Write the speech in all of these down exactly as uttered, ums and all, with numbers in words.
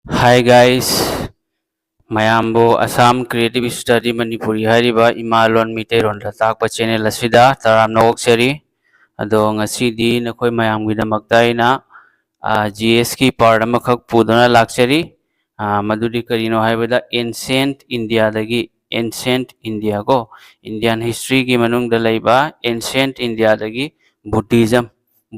Hi guys, ꯃꯌꯥꯝꯕꯨ Assam Creative Study Manipuri ꯍꯥꯏꯔꯤꯕ ꯏꯃꯥ ꯂꯣꯟ ꯃꯤꯇꯩꯔꯣꯟꯗ ꯇꯥꯛꯄ ꯆꯦꯅꯦꯜ ꯑꯁꯤꯗ ꯇꯔꯥꯝꯅ ꯑꯣꯛꯆꯔꯤ꯫ ꯑꯗꯣ ꯉꯁꯤꯗꯤ ꯅꯈꯣꯏ ꯃꯌꯥꯝꯒꯤꯗꯃꯛꯇ ꯑꯩꯅ ꯖꯤ ꯑꯦꯁꯀꯤ ꯄꯥꯔꯠ ꯑꯃꯈꯛ ꯄꯨꯗꯨꯅ ꯂꯥꯛꯆꯔꯤ꯫ ꯑ, ꯃꯗꯨꯗꯤ ꯀꯔꯤꯅꯣ ꯍꯥꯏꯕꯗ, ꯑꯦꯟꯁꯤꯌꯦꯟꯠ ꯏꯟꯗꯤꯌꯥꯗꯒꯤ, ꯑꯦꯟꯁꯤꯌꯦꯟꯠ ꯏꯟꯗꯤꯌꯥ ꯀꯣ, ꯏꯟꯗꯤꯌꯥꯟ ꯍꯤꯁꯇ꯭ꯔꯤꯒꯤ ꯃꯅꯨꯡꯗ ꯂꯩꯕ ꯑꯦꯟꯁꯤꯌꯦꯟꯠ ꯏꯟꯗꯤꯌꯥꯗꯒꯤ ꯕꯨꯙꯤꯖꯝ,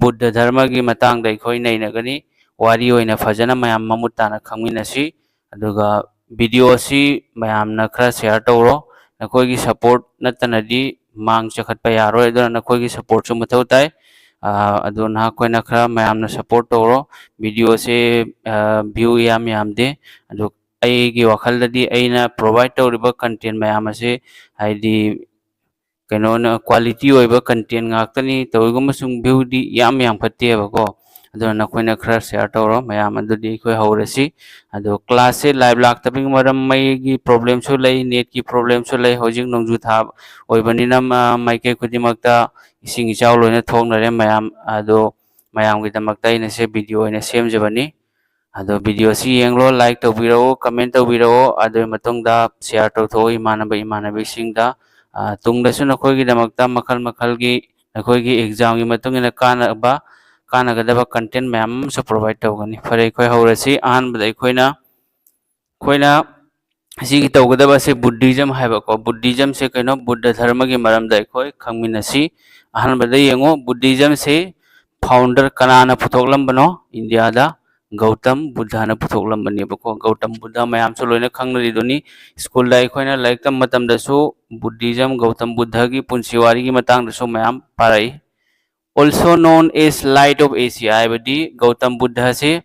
ꯕꯨꯙ ꯙꯔꯃꯒꯤ ꯃꯇꯥꯡꯗ ꯑꯩꯈꯣꯏ ꯅꯩꯅꯒꯅꯤ꯫ ꯋꯥꯔꯤ ꯑꯣꯏꯅ ꯐꯖꯅ ꯃꯌꯥꯝ ꯃꯃꯨꯠ ꯇꯥꯅ ꯈꯪꯃꯤꯟꯅꯁꯤ꯫ ꯑꯗꯨꯒ ꯚꯤꯗꯤꯑꯣ ꯑꯁꯤ ꯃꯌꯥꯝꯅ ꯈꯔ ꯁꯤꯌꯥꯔ ꯇꯧꯔꯣ꯫ ꯅꯈꯣꯏꯒꯤ ꯁꯄꯣꯔꯠ ꯅꯠꯇꯅꯗꯤ ꯃꯥꯡ ꯆꯈꯠꯄ ꯌꯥꯔꯣꯏ, ꯑꯗꯨꯅ ꯅꯈꯣꯏꯒꯤ ꯁꯄꯣꯔꯠꯁꯨ ꯃꯊꯧ ꯇꯥꯏ꯫ ꯑ, ꯑꯗꯣ ꯅꯍꯥꯛꯈꯣꯏꯅ ꯈꯔ ꯃꯌꯥꯝꯅ ꯁꯄꯣꯔꯠ ꯇꯧꯔꯣ꯫ ꯚꯤꯗꯤꯑꯣꯁꯦ, ꯑ, ꯚ꯭ꯌꯨ ꯌꯥꯝ ꯌꯥꯝꯗꯦ꯫ ꯑꯗꯣ ꯑꯩꯒꯤ ꯋꯥꯈꯜꯗꯗꯤ ꯑꯩꯅ ꯄ꯭ꯔꯣꯚꯥꯏꯠ ꯇꯧꯔꯤꯕ ꯀꯟꯇꯦꯟ ꯃꯌꯥꯝ ꯑꯁꯤ, ꯍꯥꯏꯗꯤ, ꯀꯩꯅꯣꯅ, ꯀ꯭ꯋꯥꯂꯤꯇꯤ ꯑꯣꯏꯕ ꯀꯟꯇꯦꯟ ꯉꯥꯛꯇꯅꯤ ꯇꯧꯔꯤꯒꯨꯝꯕꯁꯨꯡ ꯚ꯭ꯌꯨꯗꯤ ꯌꯥꯝ ꯌꯥꯝꯈꯠꯇꯦꯕꯀꯣ꯫ ꯑꯗꯨꯅ ꯅꯈꯣꯏꯅ ꯈꯔ ꯁꯤꯌꯥꯔ ꯇꯧꯔꯣ ꯃꯌꯥꯝ꯫ ꯑꯗꯨꯗꯤ ꯑꯩꯈꯣꯏ ꯍꯧꯔꯁꯤ꯫ ꯑꯗꯣ ꯀ꯭ꯂꯥꯁꯁꯦ ꯂꯥꯏꯚ ꯂꯥꯛꯇꯕꯒꯤ ꯃꯔꯝ, ꯃꯩꯒꯤ ꯄ꯭ꯔꯣꯕ꯭ꯂꯦꯝꯁꯨ ꯂꯩ, ꯅꯦꯠꯀꯤ ꯄ꯭ꯔꯣꯕ꯭ꯂꯦꯝꯁꯨ ꯂꯩ꯫ ꯍꯧꯖꯤꯛ ꯅꯣꯡꯖꯨ ꯊꯥ ꯑꯣꯏꯕꯅꯤꯅ, ꯃ-, ꯃꯥꯏꯀꯩ ꯈꯨꯗꯤꯡꯃꯛꯇ ꯏꯁꯤꯡ ꯏꯆꯥꯎ ꯂꯣꯏꯅ ꯊꯣꯛꯅꯔꯦ ꯃꯌꯥꯝ꯫ ꯑꯗꯣ ꯃꯌꯥꯝꯒꯤꯗꯃꯛꯇ ꯑꯩꯅ ꯁꯤ ꯚꯤꯗꯤꯑꯣ ꯑꯣꯏꯅ ꯁꯦꯝꯖꯕꯅꯤ꯫ ꯑꯗꯣ ꯚꯤꯗꯤꯑꯣꯁꯤ ꯌꯦꯡꯂꯣ, ꯂꯥꯏꯛ ꯇꯧꯕꯤꯔꯛꯑꯣ, ꯀꯃꯦꯟ ꯇꯧꯕꯤꯔꯛꯑꯣ, ꯑꯗꯨꯒꯤ ꯃꯇꯨꯡꯗ ꯁꯤꯌꯥꯔ ꯇꯧꯊꯣꯛꯑꯣ ꯏꯃꯥꯟꯅꯕ ꯏꯃꯥꯟꯅꯕꯤꯁꯤꯡꯗ꯫ ꯑ, ꯇꯨꯡꯗꯁꯨ ꯅꯈꯣꯏꯒꯤꯗꯃꯛꯇ ꯃꯈꯜ ꯃꯈꯜꯒꯤ ꯅꯈꯣꯏꯒꯤ ꯑꯦꯛꯖꯥꯝꯒꯤ ꯃꯇꯨꯡ ꯏꯟꯅ ꯀꯥꯟꯅꯕ, ꯀꯥꯟꯅꯒꯗꯕ ꯀꯟꯇꯦꯟ ꯃꯌꯥꯝ ꯑꯃꯁꯨ ꯄ꯭ꯔꯣꯚꯥꯏꯠ ꯇꯧꯒꯅꯤ꯫ ꯐꯔꯦ, ꯑꯩꯈꯣꯏ ꯍꯧꯔꯁꯤ꯫ ꯑꯍꯥꯟꯕꯗ ꯑꯩꯈꯣꯏꯅ, ꯑꯩꯈꯣꯏꯅ ꯑꯁꯤꯒꯤ ꯇꯧꯒꯗꯕ ꯑꯁꯤ ꯕꯨꯙꯤꯖꯝ ꯍꯥꯏꯕꯀꯣ꯫ ꯕꯨꯙꯤꯖꯝꯁꯦ ꯀꯩꯅꯣ? ꯕꯨꯙ ꯙꯔꯃꯒꯤ ꯃꯔꯝꯗ ꯑꯩꯈꯣꯏ ꯈꯪꯃꯤꯟꯅꯁꯤ꯫ ꯑꯍꯥꯟꯕꯗ ꯌꯦꯡꯉꯣ, ꯕꯨꯙꯤꯖꯝꯁꯤ ꯐꯥꯎꯟꯗꯔ ꯀꯅꯥꯅ ꯄꯨꯊꯣꯛꯂꯝꯕꯅꯣ? ꯏꯟꯗꯤꯌꯥꯗ ꯒꯧꯇꯝ ꯕꯨꯙꯅ ꯄꯨꯊꯣꯛꯂꯝꯕꯅꯦꯕꯀꯣ꯫ ꯒꯧꯇꯝ ꯕꯨꯙ ꯃꯌꯥꯝꯁꯨ ꯂꯣꯏꯅ ꯈꯪꯅꯔꯤꯗꯨꯅꯤ꯫ ꯁ꯭ꯀꯨꯜꯗ ꯑꯩꯈꯣꯏꯅ ꯂꯥꯏꯔꯤꯛ ꯇꯝꯕ ꯃꯇꯝꯗꯁꯨ ꯕꯨꯙꯤꯖꯝ, ꯒꯧꯇꯝ ꯕꯨꯙꯒꯤ ꯄꯨꯟꯁꯤ ꯋꯥꯔꯤꯒꯤ ꯃꯇꯥꯡꯗꯁꯨ ꯃꯌꯥꯝ ꯄꯥꯔꯛꯏ꯫ Also known as Light of Asia ꯍꯥꯏꯕꯗꯤ ꯒꯧꯇꯝ ꯕꯨꯙꯁꯤ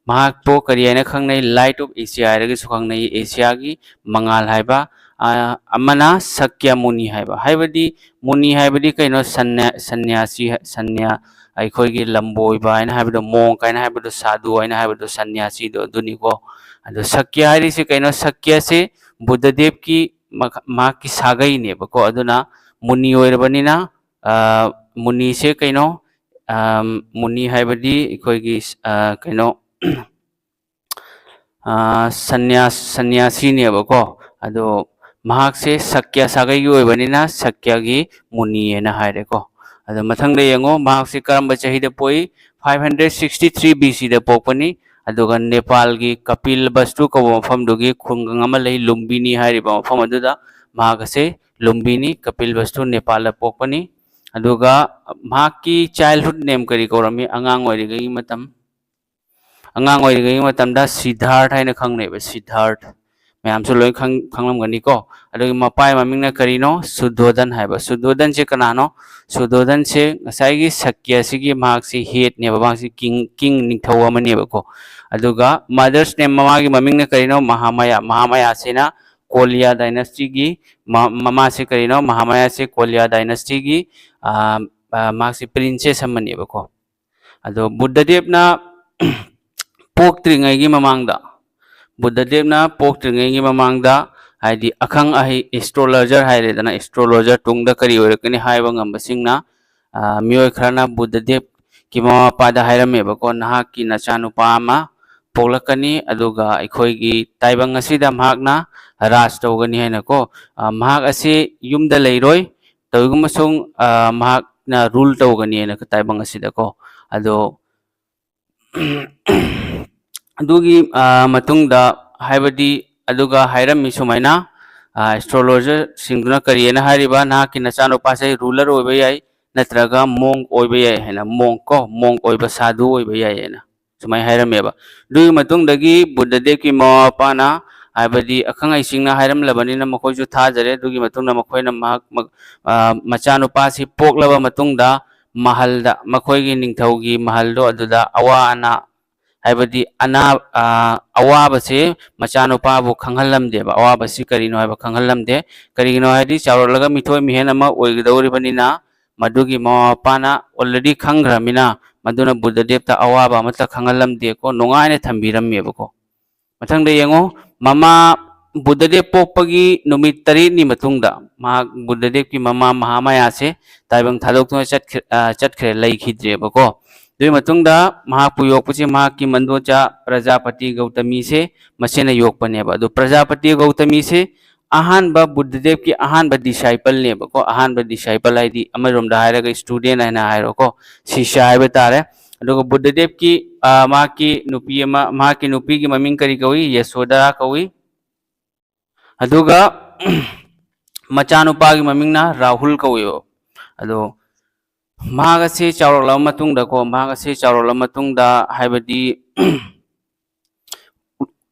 ꯃꯍꯥꯛꯄꯨ ꯀꯔꯤ ꯍꯥꯏꯅ ꯈꯪꯅꯩ? Light of Asia ꯍꯥꯏꯔꯒꯁꯨ ꯈꯪꯅꯩ꯫ ꯑꯦꯁꯤꯌꯥꯒꯤ ꯃꯉꯥꯜ ꯍꯥꯏꯕ, ꯑ, ꯑꯃꯅ ꯁꯛꯌ ꯃꯨꯅꯤ ꯍꯥꯏꯕ꯫ ꯍꯥꯏꯕꯗꯤ ꯃꯨꯅꯤ ꯍꯥꯏꯕꯗꯤ ꯀꯩꯅꯣ? ꯁꯟꯅ꯭ꯌꯥ-, ꯁꯟꯅ꯭ꯌꯥꯁꯤ, ꯁꯟꯅ꯭ꯌꯥ-, ꯑꯩꯈꯣꯏꯒꯤ ꯂꯝꯕꯣꯏꯕ ꯍꯥꯏꯅ ꯍꯥꯏꯕꯗꯣ, ꯃꯣꯡꯛ ꯍꯥꯏꯅ ꯍꯥꯏꯕꯗꯣ, ꯁꯥꯗꯨ ꯍꯥꯏꯅ ꯍꯥꯏꯕꯗꯣ, ꯁꯟꯅ꯭ꯌꯥꯁꯤꯗꯣ ꯑꯗꯨꯅꯤꯀꯣ꯫ ꯑꯗꯣ ꯁꯛꯌ ꯍꯥꯏꯔꯤꯁꯤ ꯀꯩꯅꯣ? ꯁꯛꯌꯁꯤ ꯕꯨꯙꯗꯦꯕꯀꯤ ꯃ-, ꯃꯍꯥꯛꯀꯤ ꯁꯥꯒꯩꯅꯦꯕꯀꯣ꯫ ꯑꯗꯨꯅ ꯃꯨꯅꯤ ꯑꯣꯏꯔꯕꯅꯤꯅ, ꯑ, ꯃꯨꯅꯤꯁꯦ ꯀꯩꯅꯣ? ꯑ, ꯃꯨꯅꯤ ꯍꯥꯏꯕꯗꯤ ꯑꯩꯈꯣꯏꯒꯤ, ꯑ, ꯀꯩꯅꯣ, ꯁꯟꯅ꯭ꯌꯥꯁ ꯁꯟꯅ꯭ꯌꯥꯁꯤꯅꯦꯕꯀꯣ꯫ ꯑꯗꯣ ꯃꯍꯥꯛꯁꯦ ꯁꯛꯀ꯭ꯌ ꯁꯥꯒꯩꯒꯤ ꯑꯣꯏꯕꯅꯤꯅ ꯁꯛꯀ꯭ꯌꯒꯤ ꯃꯨꯅꯤ ꯍꯥꯏꯅ ꯍꯥꯏꯔꯦꯀꯣ꯫ ꯑꯗꯣ ꯃꯊꯪꯗ ꯌꯦꯡꯉꯣ, ꯃꯍꯥꯛꯁꯦ ꯀꯔꯝꯕ ꯆꯍꯤꯗ ꯄꯣꯛꯏ? Five hundred sixty three B ꯁꯤꯗ ꯄꯣꯛꯄꯅꯤ꯫ ꯑꯗꯨꯒ ꯅꯦꯄꯥꯜꯒꯤ ꯀꯄꯤꯜ ꯕꯁꯇꯨ ꯀꯧꯕ ꯃꯐꯝꯗꯨꯒꯤ ꯈꯨꯡꯒꯪ ꯑꯃ ꯂꯩ, ꯂꯨꯝꯕꯤꯅꯤ ꯍꯥꯏꯔꯤꯕ ꯃꯐꯝ ꯑꯗꯨꯗ ꯃꯍꯥꯛ ꯑꯁꯦ ꯂꯨꯝꯕꯤꯅꯤ, ꯀꯄꯤꯜ ꯕꯁꯇꯨ ꯅꯦꯄꯥꯜꯗ ꯄꯣꯛꯄꯅꯤ꯫ ꯑꯗꯨꯒ ꯃꯍꯥꯛꯀꯤ childhood name ꯀꯔꯤ ꯀꯧꯔꯝꯃꯤ? ꯑꯉꯥꯡ ꯑꯣꯏꯔꯤꯉꯩꯒꯤ ꯃꯇꯝ ꯑꯉꯥꯡ ꯑꯣꯏꯔꯤꯉꯩꯒꯤ ꯃꯇꯝꯗ ꯁꯤꯗꯥꯔꯊ ꯍꯥꯏꯅ ꯈꯪꯅꯩꯕ, ꯁꯤꯗꯥꯔꯊ꯫ ꯃꯌꯥꯝꯁꯨ ꯂꯣꯏ ꯈꯪ-, ꯈꯪꯂꯝꯒꯅꯤꯀꯣ꯫ ꯑꯗꯨꯒꯤ ꯃꯄꯥꯒꯤ ꯃꯃꯤꯡꯅ ꯀꯔꯤꯅꯣ? ꯁꯨꯗꯣꯗꯟ ꯍꯥꯏꯕ꯫ ꯁꯨꯗꯣꯗꯟꯁꯦ ꯀꯅꯥꯅꯣ? ꯁꯨꯗꯣꯗꯟꯁꯦ ꯉꯁꯥꯏꯒꯤ ꯁꯛꯀ꯭ꯌꯁꯤꯒꯤ ꯃꯍꯥꯛꯁꯤ headꯅꯦꯕ, ꯃꯍꯥꯛꯁꯤ king, king, ꯅꯤꯡꯊꯧ ꯑꯃꯅꯦꯕꯀꯣ꯫ ꯑꯗꯨꯒ mother's name, ꯃꯃꯥꯒꯤ ꯃꯃꯤꯡꯅ ꯀꯔꯤꯅꯣ? ꯃꯍꯥꯃꯌꯥ꯫ ꯃꯍꯥꯃꯌꯥꯁꯤꯅ ꯀꯣꯂꯤꯌꯥ dynasty-ꯒꯤ ꯃ-, ꯃꯃꯥꯁꯦ ꯀꯔꯤꯅꯣ? ꯃꯍꯥꯃꯌꯥꯁꯦ ꯀꯣꯂꯤꯌꯥ dynasty-ꯒꯤ, ꯑ, ꯑ, ꯃꯍꯥꯛꯁꯦ princess ꯑꯃꯅꯦꯕꯀꯣ꯫ ꯑꯗꯣ ꯕꯨꯗꯙꯗꯦꯕꯅ ꯄꯣꯛꯇ꯭ꯔꯤꯉꯩꯒꯤ ꯃꯃꯥꯡꯗ, ꯕꯨꯗꯙꯗꯦꯕꯅ ꯄꯣꯛꯇ꯭ꯔꯤꯉꯩꯒꯤ ꯃꯃꯥꯡꯗ, ꯍꯥꯏꯗꯤ ꯑꯈꯪ ꯑꯍꯩ astrologer ꯍꯥꯏꯔꯦꯗꯅ, astrologer, ꯇꯨꯡꯗ ꯀꯔꯤ ꯑꯣꯏꯔꯛꯀꯅꯤ ꯍꯥꯏꯕ ꯉꯝꯕꯁꯤꯡꯅ, ꯑ, ꯃꯤꯑꯣꯏ ꯈꯔꯅ ꯕꯨꯗꯙꯗꯦꯕꯀꯤ ꯃꯃꯥ ꯃꯄꯥꯗ ꯍꯥꯏꯔꯝꯃꯦꯕꯀꯣ, "ꯅꯍꯥꯛꯀꯤ ꯅꯆꯥꯅꯨꯄꯥ ꯑꯃ ꯄꯣꯛꯂꯛꯀꯅꯤ, ꯑꯗꯨꯒ ꯑꯩꯈꯣꯏꯒꯤ ꯇꯥꯏꯕꯪ ꯑꯁꯤꯗ ꯃꯍꯥꯛꯅ ꯔꯥꯖ ꯇꯧꯒꯅꯤ" ꯍꯥꯏꯅꯀꯣ꯫ ꯑ, ꯃꯍꯥꯛ ꯑꯁꯤ ꯌꯨꯝꯗ ꯂꯩꯔꯣꯏ, ꯇꯧꯏꯒꯨꯝꯕꯁꯨꯡ, ꯑ, ꯃꯍꯥꯛꯅ rule ꯇꯧꯒꯅꯤ ꯍꯥꯏꯅ ꯇꯥꯏꯕꯪ ꯑꯁꯤꯗꯀꯣ꯫ ꯑꯗꯣ ꯑꯗꯨꯒꯤ, ꯑ, ꯃꯇꯨꯡꯗ, ꯍꯥꯏꯕꯗꯤ, ꯑꯗꯨꯒ ꯍꯥꯏꯔꯝꯃꯤ ꯁꯨꯃꯥꯏꯅ, ꯑ, astrologer-ꯁꯤꯡꯗꯨꯅ ꯀꯔꯤ ꯍꯥꯏꯅ ꯍꯥꯏꯔꯤꯕ? "ꯅꯍꯥꯛꯀꯤ ꯅꯆꯥꯅꯨꯄꯥꯁꯦ ruler ꯑꯣꯏꯕ ꯌꯥꯏ, ꯅꯠꯇ꯭ꯔꯒ monk ꯑꯣꯏꯕ ꯌꯥꯏ" ꯍꯥꯏꯅ, monk ꯀꯣ, monk ꯑꯣꯏꯕ, ꯁꯥꯗꯨ ꯑꯣꯏꯕ ꯌꯥꯏ ꯍꯥꯏꯅ ꯁꯨꯃꯥꯏꯅ ꯍꯥꯏꯔꯝꯃꯦꯕ꯫ ꯑꯗꯨꯒꯤ ꯃꯇꯨꯡꯗꯒꯤ ꯕꯨꯗꯙꯗꯦꯕꯀꯤ ꯃꯃꯥ ꯃꯄꯥꯅ, ꯍꯥꯏꯕꯗꯤ ꯑꯈꯪ ꯑꯍꯩꯁꯤꯡꯅ ꯍꯥꯏꯔꯝꯂꯕꯅꯤꯅ ꯃꯈꯣꯏꯁꯨ ꯊꯥꯖꯔꯦ꯫ ꯑꯗꯨꯒꯤ ꯃꯇꯨꯡꯗ ꯃꯈꯣꯏꯅ ꯃꯍꯥꯛ, ꯃ-, ꯑ, ꯃꯆꯥꯅꯨꯄꯥꯁꯤ ꯄꯣꯛꯂꯕ ꯃꯇꯨꯡꯗ ꯃꯍꯜꯗ, ꯃꯈꯣꯏꯒꯤ ꯅꯤꯡꯊꯧꯒꯤ ꯃꯍꯜꯗꯣ ꯑꯗꯨꯗ ꯑꯋꯥ ꯑꯅꯥ, ꯍꯥꯏꯕꯗꯤ ꯑꯅꯥ-, ꯑ, ꯑꯋꯥꯕꯁꯦ ꯃꯆꯥꯅꯨꯄꯥꯕꯨ ꯈꯪꯍꯜꯂꯝꯗꯦꯕ꯫ ꯑꯋꯥꯕꯁꯤ ꯀꯔꯤꯅꯣ ꯍꯥꯏꯕ ꯈꯪꯍꯜꯂꯝꯗꯦ꯫ ꯀꯔꯤꯒꯤꯅꯣ ꯍꯥꯏꯗꯤ ꯆꯥꯎꯔꯛꯂꯒ ꯃꯤꯊꯣꯏ ꯃꯤꯍꯦꯟ ꯑꯃ ꯑꯣꯏꯒꯗꯧꯔꯤꯕꯅꯤꯅ, ꯃꯗꯨꯒꯤ ꯃꯃꯥ ꯃꯄꯥꯅ already ꯈꯪꯈ꯭ꯔꯃꯤꯅ, ꯃꯗꯨꯅ ꯕꯨꯗꯙꯗꯦꯕꯇ ꯑꯋꯥꯕ ꯑꯃꯠꯇ ꯈꯪꯍꯜꯂꯝꯗꯦꯀꯣ, ꯅꯨꯡꯉꯥꯏꯅ ꯊꯝꯕꯤꯔꯝꯃꯦꯕꯀꯣ꯫ ꯃꯊꯪꯗ ꯌꯦꯡꯉꯣ, ꯃꯃꯥ ꯕꯨꯗꯙꯗꯦꯕ ꯄꯣꯛꯄꯒꯤ ꯅꯨꯃꯤꯠ ꯇꯔꯦꯠꯅꯤ ꯃꯇꯨꯡꯗ, ꯃꯍꯥꯛ, ꯕꯨꯗꯙꯗꯦꯕꯀꯤ ꯃꯃꯥ ꯃꯍꯥꯃꯌꯥꯁꯦ ꯇꯥꯏꯕꯪ ꯊꯥꯗꯣꯛꯇꯨꯅ ꯆꯠꯈ꯭ꯔꯦ, ꯑ, ꯆꯠꯈ꯭ꯔꯦ, ꯂꯩꯈꯤꯗ꯭ꯔꯦꯕꯀꯣ꯫ ꯑꯗꯨꯒꯤ ꯃꯇꯨꯡꯗ ꯃꯍꯥꯛꯄꯨ ꯌꯣꯛꯄꯁꯦ ꯃꯍꯥꯛꯀꯤ ꯃꯟꯗꯣꯆꯥ ꯄ꯭ꯔꯖꯥꯄꯇꯤ ꯒꯧꯇꯃꯤꯁꯦ ꯃꯁꯦꯅ ꯌꯣꯛꯄꯅꯦꯕ꯫ ꯑꯗꯨ ꯄ꯭ꯔꯖꯥꯄꯇꯤ ꯒꯧꯇꯃꯤꯁꯦ ꯑꯍꯥꯟꯕ ꯕꯨꯗ꯭ꯙꯗꯦꯕꯀꯤ ꯑꯍꯥꯟꯕ ꯗꯤꯁꯥꯏꯄꯜꯅꯦꯕꯀꯣ꯫ ꯑꯍꯥꯟꯕ ꯗꯤꯁꯥꯏꯄꯜ ꯍꯥꯏꯗꯤ ꯑꯃꯔꯣꯝꯗ ꯍꯥꯏꯔꯒ ꯁ꯭ꯇꯨꯗꯦꯟ ꯍꯥꯏꯅ ꯍꯥꯏꯔꯣꯀꯣ, ꯁꯤꯁ꯭ꯌ ꯍꯥꯏꯕ ꯇꯥꯔꯦ꯫ ꯑꯗꯨꯒ ꯕꯨꯗ꯭ꯙꯗꯦꯕꯀꯤ, ꯑ, ꯃꯍꯥꯛꯀꯤ ꯅꯨꯄꯤ ꯑꯃ, ꯃꯍꯥꯛꯀꯤ ꯅꯨꯄꯤꯒꯤ ꯃꯃꯤꯡ ꯀꯔꯤ ꯀꯧꯏ? ꯌꯁꯣꯗꯥ ꯀꯧꯏ꯫ ꯑꯗꯨꯒ ꯃꯆꯥꯅꯨꯄꯥꯒꯤ ꯃꯃꯤꯡꯅ ꯔꯥꯍꯨꯜ ꯀꯧꯏꯕ꯫ ꯑꯗꯣ ꯃꯍꯥꯛ ꯑꯁꯤ ꯆꯥꯎꯔꯛꯂꯕ ꯃꯇꯨꯡꯗꯀꯣ, ꯃꯍꯥꯛ ꯑꯁꯤ ꯆꯥꯎꯔꯛꯂꯕ ꯃꯇꯨꯡꯗ, ꯍꯥꯏꯕꯗꯤ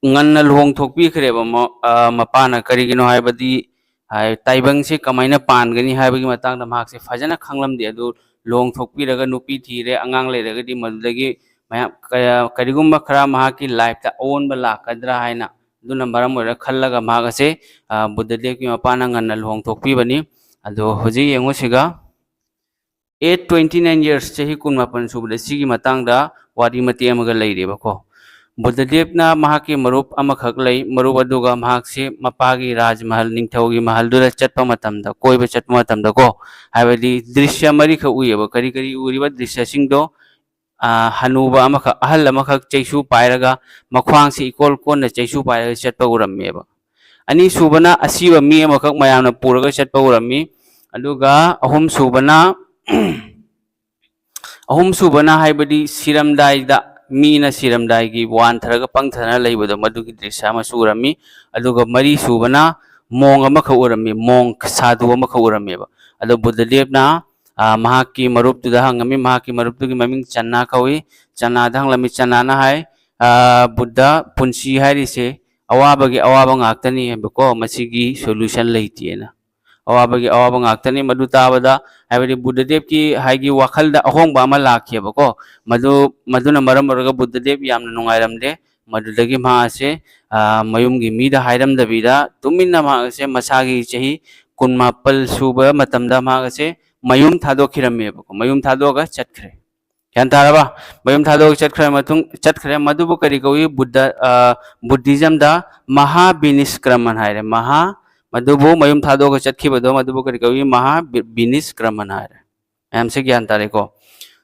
ꯉꯟꯅ ꯂꯨꯍꯣꯡꯊꯣꯛꯄꯤꯈ꯭ꯔꯦꯕ ꯃ-, ꯑ, ꯃꯄꯥꯅ꯫ ꯀꯔꯤꯒꯤꯅꯣ ꯍꯥꯏꯕꯗꯤ, ꯍꯥꯏ, ꯇꯥꯏꯕꯪꯁꯦ ꯀꯃꯥꯏꯅ ꯄꯥꯟꯒꯅꯤ ꯍꯥꯏꯕꯒꯤ ꯃꯇꯥꯡꯗ ꯃꯍꯥꯛꯁꯦ ꯐꯖꯅ ꯈꯪꯂꯝꯗꯦ꯫ ꯑꯗꯨ ꯂꯨꯍꯣꯡꯊꯣꯛꯄꯤꯔꯒ ꯅꯨꯄꯤ ꯊꯤꯔꯦ, ꯑꯉꯥꯡ ꯂꯩꯔꯒꯗꯤ ꯃꯗꯨꯗꯒꯤ ꯃꯌꯥꯝ ꯀꯌꯥ-, ꯀꯔꯤꯒꯨꯝꯕ ꯈꯔ ꯃꯍꯥꯛꯀꯤ ꯂꯥꯏꯐꯇ ꯑꯑꯣꯟꯕ ꯂꯥꯛꯀꯗ꯭ꯔꯥ ꯍꯥꯏꯅ, ꯑꯗꯨꯅ ꯃꯔꯝ ꯑꯣꯏꯔꯒ ꯈꯜꯂꯒ ꯃꯍꯥꯛ ꯑꯁꯦ, ꯑ, ꯕꯨꯗ꯭ꯙꯗꯦꯕꯀꯤ ꯃꯄꯥꯅ ꯉꯟꯅ ꯂꯨꯍꯣꯡꯊꯣꯛꯄꯤꯕꯅꯤ꯫ ꯑꯗꯣ ꯍꯧꯖꯤꯛ ꯌꯦꯡꯉꯨ ꯁꯤꯒ, at twenty nine years, ꯆꯍꯤ ꯀꯨꯟꯃꯥꯄꯟ ꯁꯨꯕꯗ ꯁꯤꯒꯤ ꯃꯇꯥꯡꯗ ꯋꯥꯔꯤ ꯃꯇꯦꯛ ꯑꯃꯒ ꯂꯩꯔꯦꯕꯀꯣ꯫ ꯕꯨꯗ꯭ꯙꯗꯦꯕꯅ ꯃꯍꯥꯛꯀꯤ ꯃꯔꯨꯞ ꯑꯃꯈꯛ ꯂꯩ꯫ ꯃꯔꯨꯞ ꯑꯗꯨꯒ ꯃꯍꯥꯛꯁꯤ ꯃꯄꯥꯒꯤ ꯔꯥꯖꯃꯍꯜ, ꯅꯤꯡꯊꯧꯒꯤ ꯃꯍꯜꯗꯨꯗ ꯆꯠꯄ ꯃꯇꯝꯗ, ꯀꯣꯏꯕ ꯆꯠꯄ ꯃꯇꯝꯗꯀꯣ, ꯍꯥꯏꯕꯗꯤ ꯗ꯭ꯔꯤꯁ꯭ꯌ ꯃꯔꯤꯈꯛ ꯎꯏꯌꯦꯕ꯫ ꯀꯔꯤ ꯀꯔꯤ ꯎꯔꯤꯕ ꯗ꯭ꯔꯤꯁ꯭ꯌꯁꯤꯡꯗꯣ? ꯑ, ꯍꯅꯨꯕ ꯑꯃꯈꯛ, ꯑꯍꯜ ꯑꯃꯈꯛ ꯆꯩꯁꯨ ꯄꯥꯏꯔꯒ, ꯃꯈ꯭ꯋꯥꯡꯁꯤ ꯏꯀꯣꯟ ꯀꯣꯟꯅ ꯆꯩꯁꯨ ꯄꯥꯏꯔꯒ ꯆꯠꯄ ꯎꯔꯝꯃꯦꯕ꯫ ꯑꯅꯤꯁꯨꯕꯅ ꯑꯁꯤꯕ ꯃꯤ ꯑꯃꯈꯛ ꯃꯌꯥꯝꯅ ꯄꯨꯔꯒ ꯆꯠꯄ ꯎꯔꯝꯃꯤ꯫ ꯑꯗꯨꯒ ꯑꯍꯨꯝꯁꯨꯕꯅ, ꯑꯍꯨꯝꯁꯨꯕꯅ ꯍꯥꯏꯕꯗꯤ ꯁꯤꯔꯝꯗꯥꯏꯗ, ꯃꯤꯅ ꯁꯤꯔꯝꯗꯥꯏꯒꯤ ꯋꯥꯟꯊꯔꯒ ꯄꯪꯊꯗꯅ ꯂꯩꯕꯗꯣ, ꯃꯗꯨꯒꯤ ꯗ꯭ꯔꯤꯁ꯭ꯌ ꯑꯃꯁꯨ ꯎꯔꯝꯃꯤ꯫ ꯑꯗꯨꯒ ꯃꯔꯤꯁꯨꯕꯅ ꯃꯣꯡ ꯑꯃꯈꯛ ꯎꯔꯝꯃꯤ, ꯃꯣꯡ ꯁꯥꯗꯨ ꯑꯃꯈꯛ ꯎꯔꯝꯃꯦꯕ꯫ ꯑꯗꯣ ꯕꯨꯗ꯭ꯙꯗꯦꯕꯅ, ꯑ, ꯃꯍꯥꯛꯀꯤ ꯃꯔꯨꯞꯇꯨꯗ ꯍꯪꯉꯝꯃꯤ, ꯃꯍꯥꯛꯀꯤ ꯃꯔꯨꯞꯇꯨꯒꯤ ꯃꯃꯤꯡ ꯆꯅꯥ ꯀꯧꯏ꯫ ꯆꯅꯥꯗ ꯍꯪꯂꯝꯃꯤ, ꯆꯅꯥꯅ ꯍꯥꯏ, ꯑ, "ꯕꯨꯗ꯭ꯙ, ꯄꯨꯟꯁꯤ ꯍꯥꯏꯔꯤꯁꯦ ꯑꯋꯥꯕꯒꯤ ꯑꯋꯥꯕ ꯉꯥꯛꯇꯅꯤ ꯍꯥꯏꯕꯀꯣ, ꯃꯁꯤꯒꯤ solution ꯂꯩꯇꯦꯅ꯫ ꯑꯋꯥꯕꯒꯤ ꯑꯋꯥꯕ ꯉꯥꯛꯇꯅꯤ꯫" ꯃꯗꯨ ꯇꯥꯕꯗ, ꯍꯥꯏꯕꯗꯤ ꯕꯨꯗ꯭ꯙꯗꯦꯕꯀꯤ ꯍꯥꯏꯒꯤ ꯋꯥꯈꯜꯗ ꯑꯍꯣꯡꯕ ꯑꯃ ꯂꯥꯛꯈꯤꯕꯀꯣ꯫ ꯃꯗꯨ, ꯃꯗꯨꯅ ꯃꯔꯝ ꯑꯣꯏꯔꯒ ꯕꯨꯗ꯭ꯙꯗꯦꯕ ꯌꯥꯝꯅ ꯅꯨꯡꯉꯥꯏꯔꯝꯗꯦ꯫ ꯃꯗꯨꯗꯒꯤ ꯃꯍꯥꯛ ꯑꯁꯦ, ꯑ, ꯃꯌꯨꯝꯒꯤ ꯃꯤꯗ ꯍꯥꯏꯔꯝꯗꯕꯤꯗ ꯇꯨꯃꯤꯟꯅ ꯃꯍꯥꯛ ꯑꯁꯦ ꯃꯁꯥꯒꯤ ꯆꯍꯤ ꯀꯨꯟꯃꯥꯄꯜ ꯁꯨꯕ ꯃꯇꯝꯗ ꯃꯍꯥꯛ ꯑꯁꯦ ꯃꯌꯨꯝ ꯊꯥꯗꯣꯛꯈꯤꯔꯝꯃꯦꯕꯀꯣ꯫ ꯃꯌꯨꯝ ꯊꯥꯗꯣꯛꯑꯒ ꯆꯠꯈ꯭ꯔꯦ꯫ ꯒ꯭ꯌꯥꯟ ꯇꯥꯔꯕ? ꯃꯌꯨꯝ ꯊꯥꯗꯣꯛꯑꯒ ꯆꯠꯈ꯭ꯔ ꯃꯇꯨꯡ, ꯆꯠꯈ꯭ꯔꯦ꯫ ꯃꯗꯨꯕꯨ ꯀꯔꯤ ꯀꯧꯏ? ꯕꯨꯗ꯭ꯙ, ꯑ, ꯕꯨꯗ꯭ꯙꯤꯖꯝꯗ ꯃꯍꯥ ꯕꯤꯅꯤꯁꯀ꯭ꯔꯃꯟ ꯍꯥꯏꯔꯦ꯫ ꯃꯍꯥ, ꯃꯗꯨꯕꯨ ꯃꯌꯨꯝ ꯊꯥꯗꯣꯛꯑꯒ ꯆꯠꯈꯤꯕꯗꯣ, ꯃꯗꯨꯕꯨ ꯀꯔꯤ ꯀꯧꯏ? ꯃꯍꯥ ꯕꯤ-, ꯕꯤꯅꯤꯁꯀ꯭ꯔꯃꯟ ꯍꯥꯏꯔꯦ꯫ ꯃꯌꯥꯝꯁꯦ ꯒ꯭ꯌꯥꯟ ꯇꯥꯔꯦꯀꯣ?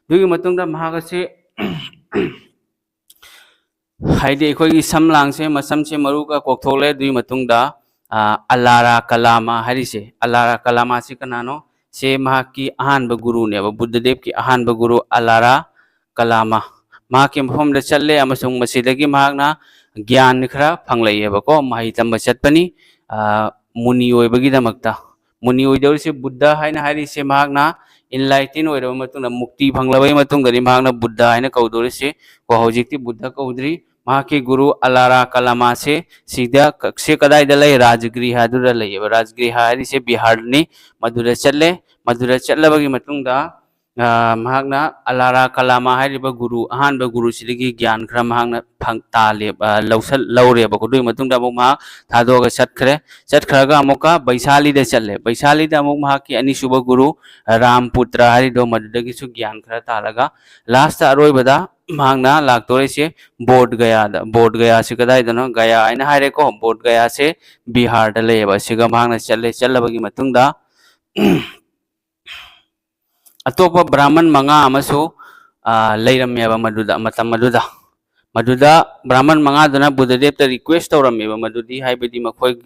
ꯑꯗꯨꯒꯤ ꯃꯇꯨꯡꯗ ꯃꯍꯥꯛ ꯑꯁꯤ ꯍꯥꯏꯗꯤ ꯑꯩꯈꯣꯏꯒꯤ ꯁꯝ ꯂꯥꯡꯁꯦ, ꯃꯁꯝꯁꯦ ꯃꯔꯨꯒ ꯀꯣꯛꯊꯣꯛꯂꯦ꯫ ꯑꯗꯨꯒꯤ ꯃꯇꯨꯡꯗ, ꯑ, ꯑꯂꯥꯔꯥ ꯀꯂꯥꯃꯥ ꯍꯥꯏꯔꯤꯁꯦ, ꯑꯂꯥꯔꯥ ꯀꯂꯥꯃꯥꯁꯤ ꯀꯅꯥꯅꯣ? ꯁꯤ ꯃꯍꯥꯛꯀꯤ ꯑꯍꯥꯟꯕ ꯒꯨꯔꯨꯅꯦꯕ, ꯕꯨꯗꯙꯗꯦꯕꯀꯤ ꯑꯍꯥꯟꯕ ꯒꯨꯔꯨ ꯑꯂꯥꯔꯥ ꯀꯂꯥꯃꯥ꯫ ꯃꯍꯥꯛꯀꯤ ꯃꯐꯝꯗ ꯆꯠꯂꯦ ꯑꯃꯁꯨꯡ ꯃꯁꯤꯗꯒꯤ ꯃꯍꯥꯛꯅ ꯒ꯭ꯌꯥꯟ ꯈꯔ ꯐꯪꯂꯛꯑꯦꯕꯀꯣ, ꯃꯍꯩ ꯇꯝꯕ ꯆꯠꯄꯅꯤ, ꯑ, ꯃꯨꯅꯤ ꯑꯣꯏꯕꯒꯤꯗꯃꯛꯇ꯫ ꯃꯨꯅꯤ ꯑꯣꯏꯗꯧꯔꯤꯁꯦ ꯕꯨꯗꯙ ꯍꯥꯏꯅ ꯍꯥꯏꯔꯤꯁꯦ, ꯃꯍꯥꯛꯅ enlighten ꯑꯣꯏꯔꯕ ꯃꯇꯨꯡꯗ, ꯃꯨꯛꯇꯤ ꯐꯪꯂꯕꯒꯤ ꯃꯇꯨꯡꯗꯅꯤ ꯃꯍꯥꯛꯅ ꯕꯨꯗꯙ ꯍꯥꯏꯅ ꯀꯧꯗꯧꯔꯤꯁꯦ꯫ ꯀꯣ, ꯍꯧꯖꯤꯛꯇꯤ ꯕꯨꯗꯙ ꯀꯧꯗ꯭ꯔꯤ꯫ ꯃꯍꯥꯛꯀꯤ ꯒꯨꯔꯨ ꯑꯂꯥꯔꯥ ꯀꯂꯥꯃꯥꯁꯦ ꯁꯤꯗ ꯀ-, ꯁꯦ ꯀꯗꯥꯏꯗ ꯂꯩ? ꯔꯥꯖꯒ꯭ꯔꯤꯍꯗꯨꯗ ꯂꯩꯌꯦꯕ꯫ ꯔꯥꯖꯒ꯭ꯔꯤꯍ ꯍꯥꯏꯔꯤꯁꯦ ꯕꯤꯍꯥꯔꯅꯤ꯫ ꯃꯗꯨꯗ ꯆꯠꯂꯦ꯫ ꯃꯗꯨꯗ ꯆꯠꯂꯕꯒꯤ ꯃꯇꯨꯡꯗ, ꯑ, ꯃꯍꯥꯛꯅ ꯑꯂꯥꯔꯥ ꯀꯂꯥꯃꯥ ꯍꯥꯏꯔꯤꯕ ꯒꯨꯔꯨ, ꯑꯍꯥꯟꯕ ꯒꯨꯔꯨꯁꯤꯗꯒꯤ ꯒ꯭ꯌꯥꯟ ꯈꯔ ꯃꯍꯥꯛꯅ ꯐꯪ-, ꯇꯥꯜꯂꯦꯕ, ꯑ, ꯂꯧꯁꯜ-, ꯂꯧꯔꯦꯕꯀꯣ꯫ ꯑꯗꯨꯒꯤ ꯃꯇꯨꯡꯗ ꯑꯃꯨꯛ ꯃꯍꯥꯛ ꯊꯥꯗꯣꯛꯑꯒ ꯆꯠꯈ꯭ꯔꯦ꯫ ꯆꯠꯈ꯭ꯔꯒ ꯑꯃꯨꯛꯀ ꯕꯩꯁꯥꯂꯤꯗ ꯆꯠꯂꯦ꯫ ꯕꯩꯁꯥꯂꯤꯗ ꯑꯃꯨꯛ ꯃꯍꯥꯛꯀꯤ ꯑꯅꯤꯁꯨꯕ ꯒꯨꯔꯨ, ꯑ, ꯔꯥꯝꯄꯨꯇ꯭ꯔ ꯍꯥꯏꯔꯤꯗꯣ, ꯃꯗꯨꯗꯒꯤꯁꯨ ꯒ꯭ꯌꯥꯟ ꯈꯔ ꯇꯥꯜꯂꯒ, last ꯑꯔꯣꯏꯕꯗ ꯃꯍꯥꯛꯅ ꯂꯥꯛꯇꯣꯔꯤꯁꯦ ꯕꯣꯙ ꯒꯌꯥꯗ꯫ ꯕꯣꯙ ꯒꯌꯥꯁꯤ ꯀꯗꯥꯏꯗꯅꯣ? ꯒꯌꯥ ꯍꯥꯏꯅ ꯍꯥꯏꯔꯦꯀꯣ꯫ ꯕꯣꯙ ꯒꯌꯥꯁꯦ ꯕꯤꯍꯥꯔꯗ ꯂꯩꯌꯦꯕ꯫ ꯑꯁꯤꯒ ꯃꯍꯥꯛꯅ ꯆꯠꯂꯦ꯫ ꯆꯠꯂꯕꯒꯤ ꯃꯇꯨꯡꯗ ꯑꯇꯣꯞꯄ ꯕ꯭ꯔꯥꯍꯃꯟ ꯃꯉꯥ ꯑꯃꯁꯨ, ꯑ, ꯂꯩꯔꯝꯃꯦꯕ ꯃꯗꯨꯗ, ꯃꯇꯝ ꯑꯗꯨꯗ꯫ ꯃꯗꯨꯗ ꯕ꯭ꯔꯥꯍꯃꯟ ꯃꯉꯥꯗꯨꯅ ꯕꯨꯙꯗꯦꯕꯇ request ꯇꯧꯔꯝꯃꯦꯕ, ꯃꯗꯨꯗꯤ ꯍꯥꯏꯕꯗꯤ ꯃꯈꯣꯏ,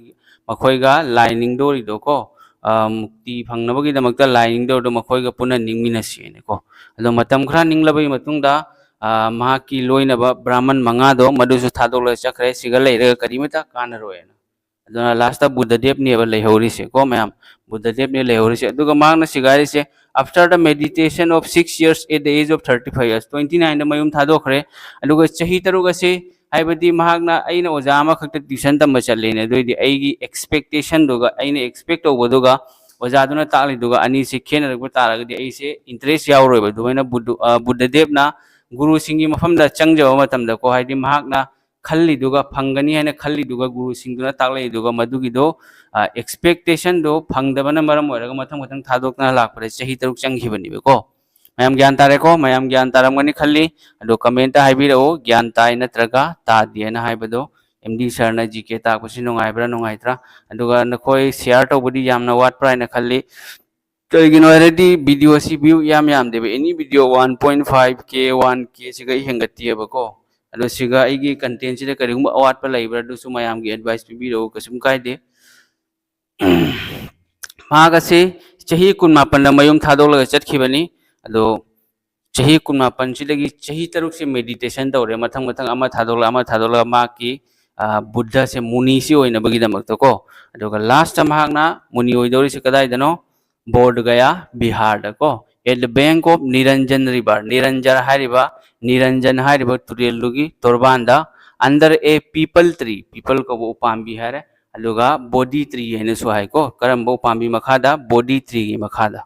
ꯃꯈꯣꯏꯒ ꯂꯥꯏ ꯅꯤꯡꯗꯧꯔꯤꯗꯣꯀꯣ, ꯑ, ꯃꯨꯛꯇꯤ ꯐꯪꯅꯕꯒꯤꯗꯃꯛꯇ ꯂꯥꯏ ꯅꯤꯡꯗꯧꯔꯤꯗꯣ ꯃꯈꯣꯏꯒ ꯄꯨꯟꯅ ꯅꯤꯡꯃꯤꯟꯅꯁꯦꯅꯀꯣ꯫ ꯑꯗꯣ ꯃꯇꯝ ꯈꯔ ꯅꯤꯡꯂꯕꯒꯤ ꯃꯇꯨꯡꯗ, ꯑ, ꯃꯍꯥꯛꯀꯤ ꯂꯣꯏꯅꯕ ꯕ꯭ꯔꯥꯍꯃꯟ ꯃꯉꯥꯗꯣ ꯃꯗꯨꯁꯨ ꯊꯥꯗꯣꯛꯂꯒ ꯆꯠꯈ꯭ꯔꯦ, ꯁꯤꯒ ꯂꯩꯔꯒ ꯀꯔꯤꯃꯇ ꯀꯥꯟꯅꯔꯣꯏꯅ꯫ ꯑꯗꯨꯅ last ꯕꯨꯙꯗꯦꯕꯅꯦꯕ ꯂꯩꯍꯧꯔꯤꯁꯦꯀꯣ ꯃꯌꯥꯝ, ꯕꯨꯙꯗꯦꯕꯅꯦ ꯂꯩꯍꯧꯔꯤꯁꯦ꯫ ꯑꯗꯨꯒ ꯃꯍꯥꯛꯅ ꯁꯤꯒ ꯍꯥꯏꯔꯤꯁꯦ, "After the meditation of six years at the age of thirty five years", twenty nine ꯗ ꯃꯌꯨꯝ ꯊꯥꯗꯣꯛꯈ꯭ꯔꯦ꯫ ꯑꯗꯨꯒ ꯆꯍꯤ ꯇꯔꯨꯛ ꯑꯁꯤ, ꯍꯥꯏꯕꯗꯤ ꯃꯍꯥꯛꯅ, "ꯑꯩꯅ ꯑꯣꯖꯥ ꯑꯃꯈꯛꯇ tuition ꯇꯝꯕ ꯆꯠꯂꯦꯅꯦ, ꯑꯗꯨꯑꯣꯏꯗꯤ ꯑꯩꯒꯤ expectation ꯗꯨꯒ, ꯑꯩꯅ expect ꯇꯧꯕꯗꯨꯒ ꯑꯣꯖꯥꯗꯨꯅ ꯇꯥꯛꯂꯤꯗꯨꯒ ꯑꯅꯤꯁꯤ ꯈꯦꯠꯅꯔꯛꯄ ꯇꯥꯔꯒꯗꯤ ꯑꯩꯁꯦ interest ꯌꯥꯎꯔꯣꯏꯕ"꯫ ꯑꯗꯨꯃꯥꯏꯅ ꯕꯨꯙ-, ꯑ, ꯕꯨꯙꯗꯦꯕꯅ ꯒꯨꯔꯨꯁꯤꯡꯒꯤ ꯃꯐꯝꯗ ꯆꯪꯖꯕ ꯃꯇꯝꯗꯀꯣ, ꯍꯥꯏꯗꯤ ꯃꯍꯥꯛꯅ ꯈꯜꯂꯤꯗꯨꯒ, ꯐꯪꯒꯅꯤ ꯍꯥꯏꯅ ꯈꯜꯂꯤꯗꯨꯒ, ꯒꯨꯔꯨꯁꯤꯡꯗꯨꯅ ꯇꯥꯛꯂꯛꯏꯗꯨꯒ, ꯃꯗꯨꯒꯤꯗꯣ, ꯑ, expectation ꯗꯣ ꯐꯪꯗꯕꯅ ꯃꯔꯝ ꯑꯣꯏꯔꯒ ꯃꯊꯪ ꯃꯊꯪ ꯊꯥꯗꯣꯛꯇꯅ ꯂꯥꯛꯄꯗ ꯆꯍꯤ ꯇꯔꯨꯛ ꯆꯪꯈꯤꯕꯅꯦꯕꯀꯣ꯫ ꯃꯌꯥꯝ ꯒ꯭ꯌꯥꯟ ꯇꯥꯔꯦꯀꯣ? ꯃꯌꯥꯝ ꯒ꯭ꯌꯥꯟ ꯇꯥꯔꯝꯒꯅꯤ ꯈꯜꯂꯤ꯫ ꯑꯗꯣ comment ꯍꯥꯏꯕꯤꯔꯛꯎ, ꯒ꯭ꯌꯥꯟ ꯇꯥꯏ ꯅꯠꯇ꯭ꯔꯒ ꯇꯥꯗꯦ ꯍꯥꯏꯅ ꯍꯥꯏꯕꯗꯣ꯫ ꯑꯦꯝ ꯗꯤ ꯁꯔꯅ ꯖꯤ ꯀꯦ ꯇꯥꯛꯄꯁꯤ ꯅꯨꯡꯉꯥꯏꯕ꯭ꯔꯥ, ꯅꯨꯡꯉꯥꯏꯇ꯭ꯔꯥ? ꯑꯗꯨꯒ ꯅꯈꯣꯏ share ꯇꯧꯕꯗꯤ ꯌꯥꯝꯅ ꯋꯥꯠꯄ꯭ꯔꯥ ꯍꯥꯏꯅ ꯈꯜꯂꯤ꯫ ꯀꯩꯒꯤꯅꯣ ꯍꯥꯏꯔꯗꯤ video ꯑꯁꯤ view ꯌꯥꯝ ꯌꯥꯝꯗꯦꯕ, any video one point five K, one K ꯁꯤꯒ ꯑꯩ ꯍꯦꯟꯒꯠꯇꯦꯕꯀꯣ꯫ ꯑꯗꯣ ꯁꯤꯒ ꯑꯩꯒꯤ content ꯁꯤꯗ ꯀꯔꯤꯒꯨꯝꯕ ꯑꯋꯥꯠꯄ ꯂꯩꯕ꯭ꯔꯥ, ꯑꯗꯨꯁꯨ ꯃꯌꯥꯝꯒꯤ advice ꯄꯤꯕꯤꯔꯛꯎ, ꯀꯩꯁꯨꯝ ꯀꯥꯏꯗꯦ꯫ ꯃꯍꯥꯛ ꯑꯁꯤ ꯆꯍꯤ ꯀꯨꯟꯃꯥꯄꯟꯗ ꯃꯌꯨꯝ ꯊꯥꯗꯣꯛꯂꯒ ꯆꯠꯈꯤꯕꯅꯤ꯫ ꯑꯗꯣ ꯆꯍꯤ ꯀꯨꯟꯃꯥꯄꯟꯁꯤꯗꯒꯤ ꯆꯍꯤ ꯇꯔꯨꯛꯁꯦ meditation ꯇꯧꯔꯦ, ꯃꯊꯪ ꯃꯊꯪ ꯑꯃ ꯊꯥꯗꯣꯛꯂꯒ ꯑꯃ ꯊꯥꯗꯣꯛꯂꯒ ꯃꯍꯥꯛꯀꯤ, ꯑ, ꯕꯨꯗ꯭ꯙꯁꯦ ꯃꯨꯅꯤꯁꯤ ꯑꯣꯏꯅꯕꯒꯤꯗꯃꯛꯇꯀꯣ꯫ ꯑꯗꯨꯒ last ꯃꯍꯥꯛꯅ ꯃꯨꯅꯤ ꯑꯣꯏꯗꯧꯔꯤꯁꯦ ꯀꯗꯥꯏꯗꯅꯣ? ꯕꯣꯙ ꯒꯌꯥ ꯕꯤꯍꯥꯔꯗꯀꯣ, at the bank of Niranjan river, ꯅꯤꯔꯟꯖꯔ ꯍꯥꯏꯔꯤꯕ, ꯅꯤꯔꯟꯖꯟ ꯍꯥꯏꯔꯤꯕ ꯇꯨꯔꯦꯜꯗꯨꯒꯤ ꯇꯣꯔꯕꯥꯟꯗ, under a peepal tree, people ꯀꯧꯕ ꯎꯄꯥꯝꯕꯤ ꯍꯥꯏꯔꯦ, ꯑꯗꯨꯒ ꯕꯣꯙꯤ ꯇ꯭ꯔꯤ ꯍꯥꯏꯅꯁꯨ ꯍꯥꯏꯀꯣ꯫ ꯀꯔꯝꯕ ꯎꯄꯥꯝꯕꯤ ꯃꯈꯥꯗ? ꯕꯣꯙꯤ ꯇ꯭ꯔꯤꯒꯤ ꯃꯈꯥꯗ꯫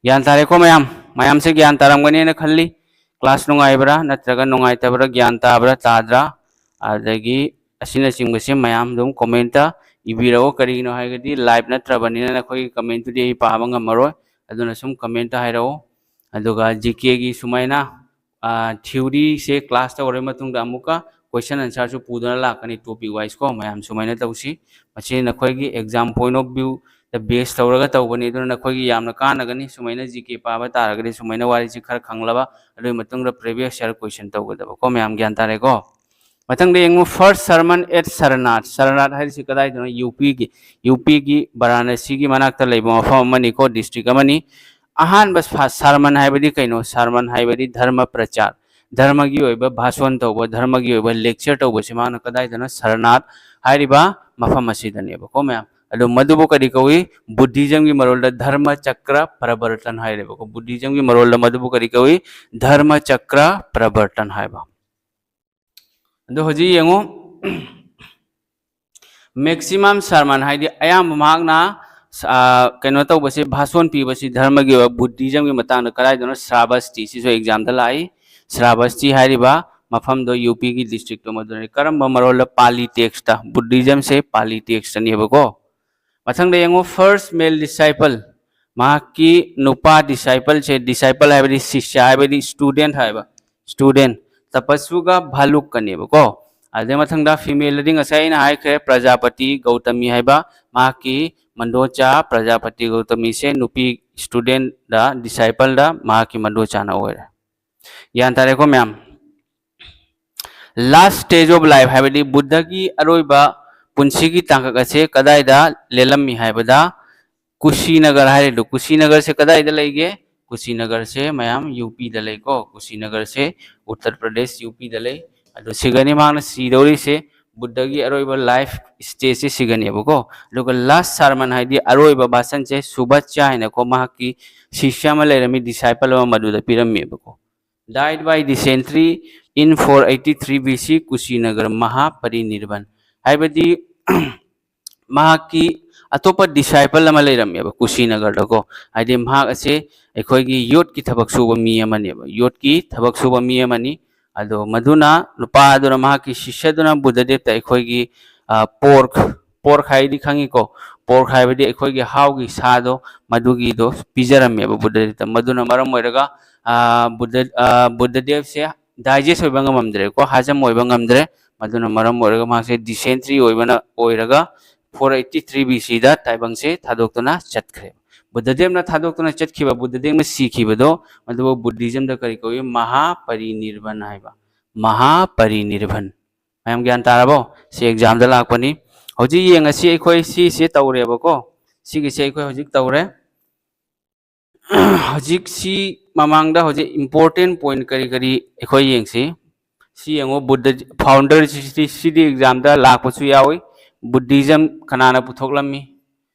ꯒ꯭ꯌꯥꯟ ꯇꯥꯔꯦꯀꯣ ꯃꯌꯥꯝ? ꯃꯌꯥꯝꯁꯦ ꯒ꯭ꯌꯥꯟ ꯇꯥꯔꯝꯒꯅꯦꯅ ꯈꯜꯂꯤ꯫ Class ꯅꯨꯡꯉꯥꯏꯕ꯭ꯔꯥ ꯅꯠꯇ꯭ꯔꯒ ꯅꯨꯡꯉꯥꯏꯇꯕ꯭ꯔꯥ, ꯒ꯭ꯌꯥꯟ ꯇꯥꯕ꯭ꯔꯥ ꯇꯥꯗ꯭ꯔꯥ? ꯑꯗꯒꯤ ꯑꯁꯤꯅꯆꯤꯡꯕꯁꯦ ꯃꯌꯥꯝ ꯑꯗꯨꯝ comment ꯏꯕꯤꯔꯛꯑꯣ꯫ ꯀꯔꯤꯒꯤꯅꯣ ꯍꯥꯏꯔꯒꯗꯤ live ꯅꯠꯇ꯭ꯔꯕꯅꯤꯅ ꯅꯈꯣꯏꯒꯤ comment ꯇꯨꯗꯤ ꯑꯩ ꯄꯥꯕ ꯉꯝꯃꯔꯣꯏ꯫ ꯑꯗꯨꯅ ꯁꯨꯝ comment ꯍꯥꯏꯔꯛꯑꯣ꯫ ꯑꯗꯨꯒ G K ꯒꯤ ꯁꯨꯃꯥꯏꯅ, ꯑ, theory ꯁꯦ class ꯇꯧꯔꯕ ꯃꯇꯨꯡꯗ ꯑꯃꯨꯛꯀ question answer ꯁꯨ ꯄꯨꯗꯨꯅ ꯂꯥꯛꯀꯅꯤ topic wise ꯀꯣ꯫ ꯃꯌꯥꯝ ꯁꯨꯃꯥꯏꯅ ꯇꯧꯁꯤ꯫ ꯃꯁꯤ ꯅꯈꯣꯏꯒꯤ exam point of view the base ꯇꯧꯔꯒ ꯇꯧꯕꯅꯤ꯫ ꯑꯗꯨꯅ ꯅꯈꯣꯏꯒꯤ ꯌꯥꯝꯅ ꯀꯥꯟꯅꯒꯅꯤ꯫ ꯁꯨꯃꯥꯏꯅ G K ꯄꯥꯕ ꯇꯥꯔꯒꯗꯤ ꯁꯨꯃꯥꯏꯅ ꯋꯥꯔꯤꯁꯤ ꯈꯔ ꯈꯪꯂꯕ, ꯑꯗꯨꯒꯤ ꯃꯇꯨꯡꯗ previous year question ꯇꯧꯒꯗꯕ ꯀꯣ꯫ ꯃꯌꯥꯝ ꯒ꯭ꯌꯥꯟ ꯇꯥꯔꯦꯀꯣ? ꯃꯊꯪꯗ ꯌꯦꯡꯉꯨ, first sermon at Sarnath. Sarnath ꯍꯥꯏꯔꯤꯁꯤ ꯀꯗꯥꯏꯗꯅꯣ? UP ꯒꯤ, UP ꯒꯤ ꯕꯔꯥꯅꯁꯤꯒꯤ ꯃꯅꯥꯛꯇ ꯂꯩꯕ ꯃꯐꯝ ꯑꯃꯅꯤꯀꯣ, district ꯑꯃꯅꯤ꯫ ꯑꯍꯥꯟꯕ ꯁꯥ-, sermon ꯍꯥꯏꯕꯗꯤ ꯀꯩꯅꯣ? Sermon ꯍꯥꯏꯕꯗꯤ ꯙꯔꯃ ꯄ꯭ꯔꯆꯥꯔ, ꯙꯔꯃꯒꯤ ꯑꯣꯏꯕ ꯚꯥꯁꯣꯟ ꯇꯧꯕ, ꯙꯔꯃꯒꯤ ꯑꯣꯏꯕ lecture ꯇꯧꯕꯁꯤ ꯃꯥꯅ ꯀꯗꯥꯏꯗꯅꯣ? ꯁꯔꯅꯥꯊ ꯍꯥꯏꯔꯤꯕ ꯃꯐꯝ ꯑꯁꯤꯗꯅꯦꯕꯀꯣ ꯃꯌꯥꯝ꯫ ꯑꯗꯣ ꯃꯗꯨꯕꯨ ꯀꯔꯤ ꯀꯧꯏ? Buddhism ꯒꯤ ꯃꯔꯣꯜꯗ ꯙꯔꯃ ꯆꯀ꯭ꯔ ꯄ꯭ꯔꯕꯔꯇꯟ ꯍꯥꯏꯔꯦꯕꯀꯣ꯫ Buddhism ꯒꯤ ꯃꯔꯣꯜꯗ ꯃꯗꯨꯕꯨ ꯀꯔꯤ ꯀꯧꯏ? ꯙꯔꯃ ꯆꯀ꯭ꯔ ꯄ꯭ꯔꯕꯔꯇꯟ ꯍꯥꯏꯕ꯫ ꯑꯗꯣ ꯍꯧꯖꯤꯛ ꯌꯦꯡꯉꯨ, maximum sermon ꯍꯥꯏꯗꯤ ꯑꯌꯥꯝꯕ ꯃꯍꯥꯛꯅ, ꯑ, ꯀꯩꯅꯣ ꯇꯧꯕꯁꯤ, ꯚꯥꯁꯣꯟ ꯄꯤꯕꯁꯤ ꯙꯔꯃꯒꯤ ꯑꯣꯏꯕ Buddhism ꯒꯤ ꯃꯇꯥꯡꯗ ꯀꯗꯥꯏꯗꯅꯣ? ꯁ꯭ꯔꯥꯕꯁꯇꯤ, ꯁꯤꯁꯨ exam ꯗ ꯂꯥꯛꯏ꯫ ꯁ꯭ꯔꯥꯕꯁꯇꯤ ꯍꯥꯏꯔꯤꯕ ꯃꯐꯝꯗꯣ UP ꯒꯤ district ꯇꯣ ꯃꯗꯨꯅꯤ꯫ ꯀꯔꯝꯕ ꯃꯔꯣꯜꯗ? Pali text ꯇ꯫ Buddhism ꯁꯦ Pali text ꯇꯅꯦꯕꯀꯣ꯫ ꯃꯊꯪꯗ ꯌꯦꯡꯉꯨ, first male disciple, ꯃꯍꯥꯛꯀꯤ ꯅꯨꯄꯥ disciple ꯁꯦ, disciple ꯍꯥꯏꯕꯗꯤ ꯁꯤꯁ꯭ꯌ ꯍꯥꯏꯕꯗꯤ student ꯍꯥꯏꯕ, student, ꯇꯄꯁꯨꯒ ꯚꯥꯂꯨꯛꯀꯅꯦꯕꯀꯣ꯫ ꯑꯗꯩ ꯃꯊꯪꯗ female ꯗꯗꯤ ꯉꯁꯥꯏ ꯑꯩꯅ ꯍꯥꯏꯈ꯭ꯔꯦ, ꯄ꯭ꯔꯖꯥꯄꯇꯤ ꯒꯧꯇꯃꯤ ꯍꯥꯏꯕ ꯃꯍꯥꯛꯀꯤ ꯃꯟꯗꯣꯆꯥ ꯄ꯭ꯔꯖꯥꯄꯇꯤ ꯒꯧꯇꯃꯤꯁꯦ ꯅꯨꯄꯤ studentꯗ, discipleꯗ ꯃꯍꯥꯛꯀꯤ ꯃꯟꯗꯣꯆꯥꯅ ꯑꯣꯏꯔꯦ꯫ ꯒ꯭ꯌꯥꯟ ꯇꯥꯔꯦꯀꯣ ꯃꯌꯥꯝ? Last stage of life ꯍꯥꯏꯕꯗꯤ ꯕꯨꯗꯙꯒꯤ ꯑꯔꯣꯏꯕ ꯄꯨꯟꯁꯤꯒꯤ ꯇꯥꯡꯀꯛ ꯑꯁꯦ ꯀꯗꯥꯏꯗ ꯂꯦꯜꯂꯝꯃꯤ ꯍꯥꯏꯕꯗ, ꯀꯨꯁꯤꯅꯒꯔ ꯍꯥꯏꯔꯤꯗꯣ, ꯀꯨꯁꯤꯅꯒꯔꯁꯦ ꯀꯗꯥꯏꯗ ꯂꯩꯒꯦ? ꯀꯨꯁꯤꯅꯒꯔꯁꯦ ꯃꯌꯥꯝ UPꯗ ꯂꯩꯀꯣ꯫ ꯀꯨꯁꯤꯅꯒꯔꯁꯦ ꯎꯠꯇꯔ ꯄ꯭ꯔꯗꯦꯁ, UPꯗ ꯂꯩ꯫ ꯑꯗꯣ ꯁꯤꯒꯅꯤ ꯃꯍꯥꯛꯅ ꯁꯤꯗꯧꯔꯤꯁꯦ, ꯕꯨꯗꯙꯒꯤ ꯑꯔꯣꯏꯕ life stageꯁꯦ ꯁꯤꯒꯅꯦꯕꯀꯣ꯫ ꯑꯗꯨꯒ last sermon ꯍꯥꯏꯗꯤ ꯑꯔꯣꯏꯕ ꯚꯥꯁꯟꯁꯦ ꯁꯨꯚꯥꯆ꯭ꯌ ꯍꯥꯏꯅꯀꯣ, ꯃꯍꯥꯛꯀꯤ ꯁꯤꯁ꯭ꯌ ꯑꯃ ꯂꯩꯔꯝꯃꯤ, disciple ꯑꯃ, ꯃꯗꯨꯗ ꯄꯤꯔꯝꯃꯦꯕꯀꯣ꯫ Died by dysentery in four eighty-three B C, Kushinagar ꯃꯍꯥꯄꯔꯤꯅꯤꯔꯕꯟ꯫ ꯍꯥꯏꯕꯗꯤ ꯃꯍꯥꯛꯀꯤ ꯑꯇꯣꯞꯄ disciple ꯑꯃ ꯂꯩꯔꯝꯃꯦꯕ ꯀꯨꯁꯤꯅꯒꯔꯗꯀꯣ꯫ ꯍꯥꯏꯗꯤ ꯃꯍꯥꯛ ꯑꯁꯦ ꯑꯩꯈꯣꯏꯒꯤ ꯌꯣꯠꯀꯤ ꯊꯕꯛ ꯁꯨꯕ ꯃꯤ ꯑꯃꯅꯦꯕ, ꯌꯣꯠꯀꯤ ꯊꯕꯛ ꯁꯨꯕ ꯃꯤ ꯑꯃꯅꯤ꯫ ꯑꯗꯣ ꯃꯗꯨꯅ, ꯅꯨꯄꯥ ꯑꯗꯨꯅ ꯃꯍꯥꯛꯀꯤ ꯁꯤꯁ꯭ꯌꯗꯨꯅ ꯕꯨꯗꯙꯗꯦꯕꯇ ꯑꯩꯈꯣꯏꯒꯤ, ꯑ, pork, pork ꯍꯥꯏꯗꯤ ꯈꯪꯉꯤꯀꯣ? Pork ꯍꯥꯏꯕꯗꯤ ꯑꯩꯈꯣꯏꯒꯤ ꯍꯥꯎꯒꯤ ꯁꯥꯗꯣ, ꯃꯗꯨꯒꯤꯗꯣ ꯄꯤꯖꯔꯝꯃꯦꯕ ꯕꯨꯗꯙꯗꯦꯕꯇ꯫ ꯃꯗꯨꯅ ꯃꯔꯝ ꯑꯣꯏꯔꯒ, ꯑ, ꯕꯨꯗꯙ-, ꯑ, ꯕꯨꯗꯙꯗꯦꯕꯁꯦ digest ꯑꯣꯏꯕ ꯉꯝꯃꯝꯗ꯭ꯔꯦꯀꯣ, ꯍꯖꯝ ꯑꯣꯏꯕ ꯉꯝꯗ꯭ꯔꯦ꯫ ꯃꯗꯨꯅ ꯃꯔꯝ ꯑꯣꯏꯔꯒ ꯃꯍꯥꯛꯁꯦ dysentery ꯑꯣꯏꯕꯅ ꯑꯣꯏꯔꯒ four eighty-three B Cꯗ ꯇꯥꯏꯕꯪꯁꯦ ꯊꯥꯗꯣꯛꯇꯨꯅ ꯆꯠꯈ꯭ꯔꯦ꯫ ꯕꯨꯗꯙꯗꯦꯕꯅ ꯊꯥꯗꯣꯛꯇꯨꯅ ꯆꯠꯈꯤꯕ, ꯕꯨꯗꯙꯗꯦꯕꯅ ꯁꯤꯈꯤꯕꯗꯣ, ꯃꯗꯨꯕꯨ Buddhismꯗ ꯀꯔꯤ ꯀꯧꯏ? ꯃꯍꯥꯄꯔꯤꯅꯤꯔꯕꯟ ꯍꯥꯏꯕ꯫ ꯃꯍꯥꯄꯔꯤꯅꯤꯔꯕꯟ꯫ ꯃꯌꯥꯝ ꯒ꯭ꯌꯥꯟ ꯇꯥꯔꯕꯣ? ꯁꯤ examꯗ ꯂꯥꯛꯄꯅꯤ꯫ ꯍꯧꯖꯤꯛ ꯌꯦꯡꯉꯁꯤ, ꯑꯩꯈꯣꯏ ꯁꯤꯁꯦ ꯇꯧꯔꯦꯕꯀꯣ꯫ ꯁꯤꯒꯤꯁꯦ ꯑꯩꯈꯣꯏ ꯍꯧꯖꯤꯛ ꯇꯧꯔꯦ꯫ ꯍꯧꯖꯤꯛ ꯁꯤ ꯃꯃꯥꯡꯗ ꯍꯧꯖꯤꯛ important point ꯀꯔꯤ ꯀꯔꯤ ꯑꯩꯈꯣꯏ ꯌꯦꯡꯁꯤ꯫ ꯁꯤ ꯌꯦꯡꯉꯣ, ꯕꯨꯗꯙ founder ꯁꯤꯗꯤ, ꯁꯤꯗꯤ examꯗ ꯂꯥꯛꯄꯁꯨ ꯌꯥꯎꯏ꯫ Buddhism ꯀꯅꯥꯅ ꯄꯨꯊꯣꯛꯂꯝꯃꯤ?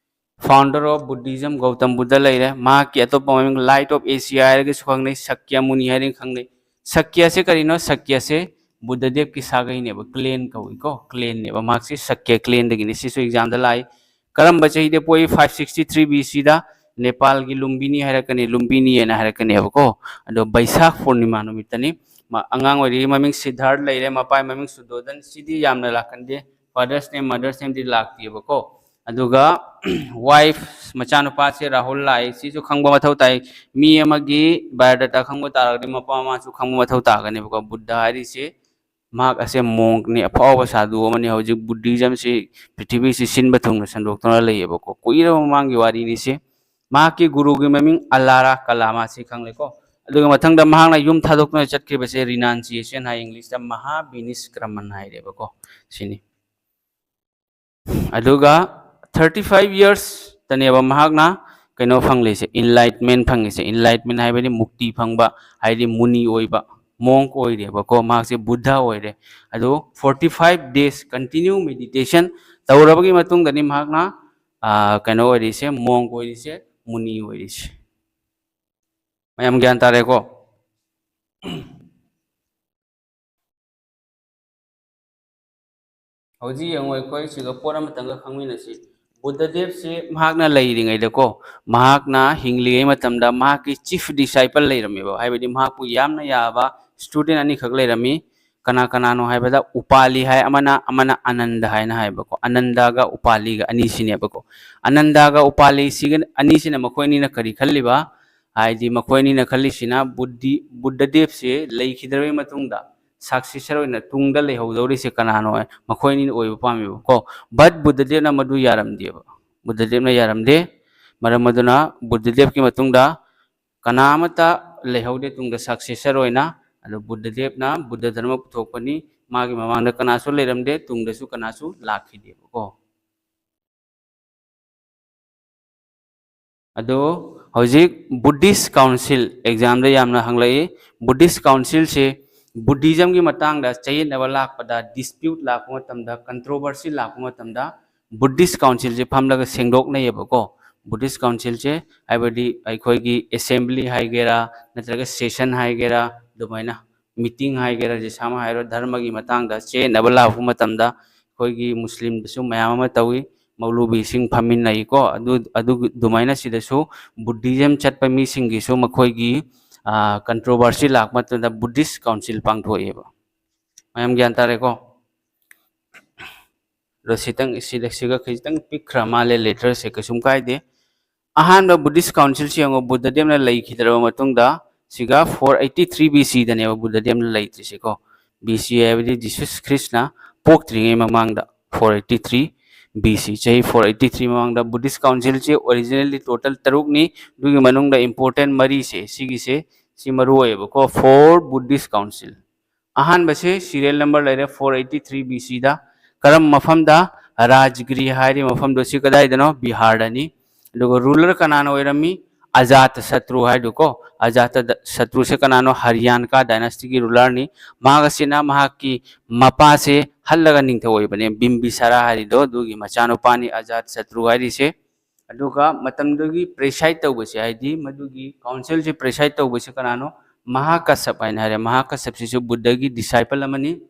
Founder of Buddhism Gautam Buddha ꯂꯩꯔꯦ꯫ ꯃꯍꯥꯛꯀꯤ ꯑꯇꯣꯞꯄ ꯃꯃꯤꯡ Light of Asia ꯍꯥꯏꯔꯒꯁꯨ ꯈꯪꯅꯩ, ꯁꯛꯌꯃꯨꯅꯤ ꯍꯥꯏꯔꯒ ꯈꯪꯅꯩ꯫ ꯁꯛꯌꯁꯦ ꯀꯔꯤꯅꯣ? ꯁꯛꯌꯁꯦ ꯕꯨꯗꯙꯗꯦꯕꯀꯤ ꯁꯥꯒꯩꯅꯦꯕ, clan ꯀꯧꯏꯀꯣ, clanꯅꯦꯕ꯫ ꯃꯍꯥꯛꯁꯦ ꯁꯛꯌ clanꯗꯒꯤꯅꯤ꯫ ꯁꯤꯁꯨ examꯗ ꯂꯥꯛꯏ꯫ ꯀꯔꯝꯕ ꯆꯍꯤꯗ ꯄꯣꯛꯏ? Five sixty-three B Cꯗ꯫ ꯅꯦꯄꯥꯜꯒꯤ ꯂꯨꯝꯕꯤꯅꯤ ꯍꯥꯏꯔꯛꯀꯅꯤ, ꯂꯨꯝꯕꯤꯅꯤ ꯍꯥꯏꯅ ꯍꯥꯏꯔꯛꯀꯅꯦꯕꯀꯣ꯫ ꯑꯗꯣ ꯕꯩꯁꯥꯈ ꯄꯨꯔꯅꯤꯃꯥ ꯅꯨꯃꯤꯠꯇꯅꯤ꯫ ꯃ-, ꯑꯉꯥꯡ ꯑꯣꯏꯔꯤꯉꯩ ꯃꯃꯤꯡ ꯁꯤꯗꯙꯥꯔꯊ ꯂꯩꯔꯦ, ꯃꯄꯥꯏ ꯃꯃꯤꯡ ꯁꯨꯗꯣꯗꯟ꯫ ꯁꯤꯗꯤ ꯌꯥꯝꯅ ꯂꯥꯛꯀꯟꯗꯦ, father's name, mother's nameꯗꯤ ꯂꯥꯛꯇꯦꯕꯀꯣ꯫ ꯑꯗꯨꯒ wife, ꯃꯆꯥꯅꯨꯄꯥꯁꯦ ꯔꯥꯍꯨꯜ ꯂꯥꯛꯏ, ꯁꯤꯁꯨ ꯈꯪꯕ ꯃꯊꯧ ꯇꯥꯏ꯫ ꯃꯤ ꯑꯃꯒꯤ biodata ꯈꯪꯕ ꯇꯥꯔꯒꯗꯤ ꯃꯄꯥ ꯃꯃꯥꯁꯨ ꯈꯪꯕ ꯃꯊꯧ ꯇꯥꯒꯅꯦꯕꯀꯣ꯫ ꯕꯨꯗꯙ ꯍꯥꯏꯔꯤꯁꯦ ꯃꯍꯥꯛ ꯑꯁꯦ ꯃꯣꯡꯅꯤ, ꯑꯐꯥꯎꯕ ꯁꯥꯗꯨ ꯑꯃꯅꯤ꯫ ꯍꯧꯖꯤꯛ ꯕꯨꯙꯤꯖꯝꯁꯤ ꯄ꯭ꯔꯤꯊꯤꯕꯤꯁꯤ ꯁꯤꯟꯕ ꯊꯨꯡꯅ ꯁꯟꯗꯣꯛꯇꯨꯅ ꯂꯩꯌꯦꯕꯀꯣ꯫ ꯀꯨꯏꯔꯕ ꯃꯃꯥꯡꯒꯤ ꯋꯥꯔꯤꯅꯤꯁꯦ꯫ ꯃꯍꯥꯛꯀꯤ ꯒꯨꯔꯨꯒꯤ ꯃꯃꯤꯡ ꯑꯂꯥꯔꯥ ꯀꯂꯥꯃꯥꯁꯤ ꯈꯪꯂꯦꯀꯣ꯫ ꯑꯗꯨꯒ ꯃꯊꯪꯗ ꯃꯍꯥꯛꯅ ꯌꯨꯝ ꯊꯥꯗꯣꯛꯇꯨꯅ ꯆꯠꯈꯤꯕꯁꯦ ꯔꯤꯅꯥꯟꯁꯤꯌꯦꯁꯟ ꯍꯥꯏ, ꯏꯪꯂꯤꯁꯇ ꯃꯍꯥ ꯕꯤꯅꯤꯁꯀ꯭ꯔꯃꯟ ꯍꯥꯏꯔꯦꯕꯀꯣ꯫ ꯁꯤꯅꯤ꯫ ꯑꯗꯨꯒ ꯊꯥꯔꯇꯤ ꯐꯥꯏꯚ ꯌꯔꯁꯇꯅꯦꯕ ꯃꯍꯥꯛꯅ ꯀꯩꯅꯣ ꯐꯪꯂꯤꯁꯦ, ꯏꯟꯂꯥꯏꯠꯃꯦꯟ ꯐꯪꯉꯤꯁꯦ꯫ ꯏꯟꯂꯥꯏꯠꯃꯦꯟ ꯍꯥꯏꯕꯗꯤ ꯃꯨꯛꯇꯤ ꯐꯪꯕ, ꯍꯥꯏꯗꯤ ꯃꯨꯅꯤ ꯑꯣꯏꯕ, ꯃꯣꯡ ꯑꯣꯏꯔꯦꯕꯀꯣ꯫ ꯃꯍꯥꯛꯁꯦ ꯕꯨꯙ ꯑꯣꯏꯔꯦ꯫ ꯑꯗꯣ forty five days continue meditation ꯇꯧꯔꯕꯒꯤ ꯃꯇꯨꯡꯗꯅꯤ ꯃꯍꯥꯛꯅ, ꯑꯥ, ꯀꯩꯅꯣ ꯑꯣꯏꯔꯤꯁꯦ, ꯃꯣꯡ ꯑꯣꯏꯔꯤꯁꯦ, ꯃꯨꯅꯤ ꯑꯣꯏꯔꯤꯁꯦ꯫ ꯃꯌꯥꯝ ꯒ꯭ꯌꯥꯟ ꯇꯥꯔꯦꯀꯣ? ꯍꯧꯖꯤꯛ ꯌꯦꯡꯉꯣ, ꯑꯩꯈꯣꯏ ꯁꯤꯒ ꯄꯣꯠ ꯑꯃꯇꯪꯒ ꯈꯪꯃꯤꯟꯅꯁꯤ꯫ ꯕꯨꯙꯗꯦꯕꯁꯤ ꯃꯍꯥꯛꯅ ꯂꯩꯔꯤꯉꯩꯗꯀꯣ, ꯃꯍꯥꯛꯅ ꯍꯤꯡꯂꯤꯉꯩ ꯃꯇꯝꯗ ꯃꯍꯥꯛꯀꯤ ꯆꯤꯐ ꯗꯤꯁꯥꯏꯄꯜ ꯂꯩꯔꯝꯃꯦꯕ, ꯍꯥꯏꯕꯗꯤ ꯃꯍꯥꯛꯄꯨ ꯌꯥꯝꯅ ꯌꯥꯕ ꯁ꯭ꯇꯨꯗꯦꯟ ꯑꯅꯤꯈꯛ ꯂꯩꯔꯝꯃꯤ꯫ ꯀꯅꯥ ꯀꯅꯥꯅꯣ ꯍꯥꯏꯕꯗ ꯎꯄꯥꯂꯤ ꯍꯥꯏ ꯑꯃꯅ, ꯑꯃꯅ ꯑꯅꯟꯗ ꯍꯥꯏꯅ ꯍꯥꯏꯕꯀꯣ꯫ ꯑꯅꯟꯗꯒ ꯎꯄꯥꯂꯤꯒ ꯑꯅꯤꯁꯤꯅꯦꯕꯀꯣ꯫ ꯑꯅꯟꯗꯒ ꯎꯄꯥꯂꯤꯁꯤꯒ ꯑꯅꯤꯁꯤꯅ ꯃꯈꯣꯏ ꯑꯅꯤꯅ ꯀꯔꯤ ꯈꯜꯂꯤꯕ? ꯍꯥꯏꯗꯤ ꯃꯈꯣꯏ ꯑꯅꯤꯅ ꯈꯜꯂꯤꯁꯤꯅ ꯕꯨꯗꯤ-, ꯕꯨꯙꯗꯦꯕꯁꯦ ꯂꯩꯈꯤꯗ꯭ꯔꯕꯩ ꯃꯇꯨꯡꯗ ꯁꯛꯁꯦꯁꯔ ꯑꯣꯏꯅ ꯇꯨꯡꯗ ꯂꯩꯍꯧꯗꯧꯔꯤꯁꯦ ꯀꯅꯥꯅꯣ ꯍꯥꯏ, ꯃꯈꯣꯏ ꯑꯅꯤꯅ ꯑꯣꯏꯕ ꯄꯥꯝꯃꯦꯕꯀꯣ꯫ But ꯕꯨꯙꯗꯦꯕꯅ ꯃꯗꯨ ꯌꯥꯔꯝꯗꯦꯕ꯫ ꯕꯨꯙꯗꯦꯕꯅ ꯌꯥꯔꯝꯗꯦ꯫ ꯃꯔꯝ ꯑꯗꯨꯅ ꯕꯨꯙꯗꯦꯕꯀꯤ ꯃꯇꯨꯡꯗ ꯀꯅꯥ ꯑꯃꯠꯇ ꯂꯩꯍꯧꯗꯦ ꯇꯨꯡꯗ ꯁꯛꯁꯦꯁꯔ ꯑꯣꯏꯅ꯫ ꯑꯗꯣ ꯕꯨꯙꯗꯦꯕꯅ ꯕꯨꯙ ꯙꯔꯃ ꯄꯨꯊꯣꯛꯄꯅꯤ꯫ ꯃꯥꯒꯤ ꯃꯃꯥꯡꯗ ꯀꯅꯥꯁꯨ ꯂꯩꯔꯝꯗꯦ, ꯇꯨꯡꯗꯁꯨ ꯀꯅꯥꯁꯨ ꯂꯥꯛꯈꯤꯗꯦꯕꯀꯣ꯫ ꯑꯗꯣ ꯍꯧꯖꯤꯛ ꯕꯨꯙꯤꯁ ꯀꯥꯎꯟꯁꯤꯜ ꯑꯦꯛꯖꯥꯝꯗ ꯌꯥꯝꯅ ꯍꯪꯂꯛꯏ꯫ ꯕꯨꯙꯤꯁ ꯀꯥꯎꯟꯁꯤꯜꯁꯦ ꯕꯨꯙꯤꯖꯝꯒꯤ ꯃꯇꯥꯡꯗ ꯆꯌꯦꯠꯅꯕ ꯂꯥꯛꯄꯗ, ꯗꯤꯁꯄ꯭ꯌꯨꯠ ꯂꯥꯛꯄ ꯃꯇꯝꯗ, ꯀꯟꯇ꯭ꯔꯣꯚꯔꯁꯤ ꯂꯥꯛꯄ ꯃꯇꯝꯗ ꯕꯨꯙꯤꯁ ꯀꯥꯎꯟꯁꯤꯜꯁꯦ ꯐꯝꯂꯒ ꯁꯦꯡꯗꯣꯛꯅꯩꯌꯦꯕꯀꯣ꯫ ꯕꯨꯙꯤꯁ ꯀꯥꯎꯟꯁꯤꯜꯁꯦ ꯍꯥꯏꯕꯗꯤ ꯑꯩꯈꯣꯏꯒꯤ ꯑꯦꯁꯦꯝꯕ꯭ꯂꯤ ꯍꯥꯏꯒꯦꯔꯥ, ꯅꯠꯇ꯭ꯔꯒ ꯁꯦꯁꯟ ꯍꯥꯏꯒꯦꯔꯥ, ꯑꯗꯨꯃꯥꯏꯅ ꯃꯤꯇꯤꯡ ꯍꯥꯏꯒꯦꯔꯥ, ꯖꯤꯁꯥꯃ ꯍꯥꯏꯔꯣ, ꯙꯔꯃꯒꯤ ꯃꯇꯥꯡꯗ ꯆꯌꯦꯠꯅꯕ ꯂꯥꯛꯄ ꯃꯇꯝꯗ ꯑꯩꯈꯣꯏꯒꯤ ꯃꯨꯁꯂꯤꯝꯗꯁꯨ ꯃꯌꯥꯝ ꯑꯃ ꯇꯧꯏ, ꯃꯧꯂꯨꯕꯤꯁꯤꯡ ꯐꯝꯃꯤꯟꯅꯩꯀꯣ꯫ ꯑꯗꯨ, ꯑꯗꯨ ꯑꯗꯨꯃꯥꯏꯅ ꯁꯤꯗꯁꯨ ꯕꯨꯙꯤꯖꯝ ꯆꯠꯄ ꯃꯤꯁꯤꯡꯒꯤꯁꯨ ꯃꯈꯣꯏꯒꯤ, ꯑꯥ, ꯀꯟꯇ꯭ꯔꯣꯚꯔꯁꯤ ꯂꯥꯛꯄ ꯃꯇꯝꯗ ꯕꯨꯙꯤꯁ ꯀꯥꯎꯟꯁꯤꯜ ꯄꯥꯡꯊꯣꯛꯑꯦꯕ꯫ ꯃꯌꯥꯝ ꯒ꯭ꯌꯥꯟ ꯇꯥꯔꯦꯀꯣ? ꯑꯗꯣ ꯁꯤꯇꯪ, ꯁꯤꯗ, ꯁꯤꯒ ꯈꯤꯇꯪ ꯄꯤꯛꯈ꯭ꯔ ꯃꯥꯜꯂꯦ ꯂꯦꯇꯔꯁꯦ, ꯀꯩꯁꯨꯝ ꯀꯥꯏꯗꯦ꯫ ꯑꯍꯥꯟꯕ ꯕꯨꯙꯤꯁ ꯀꯥꯎꯟꯁꯤꯜꯁꯤ ꯌꯦꯡꯉꯣ, ꯕꯨꯙꯗꯦꯕꯅ ꯂꯩꯈꯤꯗ꯭ꯔꯕ ꯃꯇꯨꯡꯗ, ꯁꯤꯒ ꯐꯣꯔ ꯑꯩꯠꯇꯤ ꯊ꯭ꯔꯤ ꯕꯤ ꯁꯤꯗꯅꯦꯕ ꯕꯨꯙꯗꯦꯕꯅ ꯂꯩꯇ꯭ꯔꯤꯁꯦꯀꯣ꯫ B C ꯍꯥꯏꯕꯗꯤ Jesus Christ ꯅ ꯄꯣꯛꯇ꯭ꯔꯤꯉꯩ ꯃꯃꯥꯡꯗ, four eighty three B C, ꯆꯍꯤ four eighty three ꯃꯃꯥꯡꯗ꯫ Buddhist Council ꯁꯤ originally total ꯇꯔꯨꯛꯅꯤ꯫ ꯑꯗꯨꯒꯤ ꯃꯅꯨꯡꯗ important ꯃꯔꯤꯁꯦ, ꯁꯤꯒꯤꯁꯦ, ꯁꯤ ꯃꯔꯨ ꯑꯣꯏꯌꯦꯕꯀꯣ, four Buddhist Council꯫ ꯑꯍꯥꯟꯕꯁꯦ serial number ꯂꯩꯔꯦ, four eighty three B C ꯗ꯫ ꯀꯔꯝꯕ ꯃꯐꯝꯗ? ꯔꯥꯖꯒꯤꯔꯤ ꯍꯥꯏꯔꯤꯕ ꯃꯐꯝꯗꯣ, ꯁꯤ ꯀꯗꯥꯏꯗꯅꯣ? ꯕꯤꯍꯥꯔꯗꯅꯤ꯫ ꯑꯗꯨꯒ ruler ꯀꯅꯥꯅ ꯑꯣꯏꯔꯝꯃꯤ? ꯑꯖꯥꯇ ꯁꯇ꯭ꯔꯨ ꯍꯥꯏꯗꯨꯀꯣ꯫ ꯑꯖꯥꯇ ꯗ-, ꯁꯇ꯭ꯔꯨꯁꯦ ꯀꯅꯥꯅꯣ? ꯍꯔꯤꯌꯥꯟꯀꯥ dynasty ꯒꯤ ruler ꯅꯤ꯫ ꯃꯍꯥꯛ ꯑꯁꯤꯅ ꯃꯍꯥꯛꯀꯤ ꯃꯄꯥꯁꯦ ꯍꯜꯂꯒ ꯅꯤꯡꯊꯧ ꯑꯣꯏꯕꯅꯦ, ꯕꯤꯝꯕꯤꯁꯥꯔꯥ ꯍꯥꯏꯔꯤꯗꯣ, ꯑꯗꯨꯒꯤ ꯃꯆꯥꯅꯨꯄꯥꯅꯤ ꯑꯖꯥꯇ ꯁꯇ꯭ꯔꯨ ꯍꯥꯏꯔꯤꯁꯦ꯫ ꯑꯗꯨꯒ ꯃꯇꯝꯗꯨꯒꯤ preside ꯇꯧꯕꯁꯦ, ꯍꯥꯏꯗꯤ ꯃꯗꯨꯒꯤ council ꯁꯦ preside ꯇꯧꯕꯁꯦ ꯀꯅꯥꯅꯣ? ꯃꯍꯥꯀꯁꯞ ꯍꯥꯏꯅ ꯍꯥꯏꯔꯦ꯫ ꯃꯍꯥꯀꯁꯞꯁꯤꯁꯨ ꯕꯨꯗꯙꯒꯤ disciple ꯑꯃꯅꯤ꯫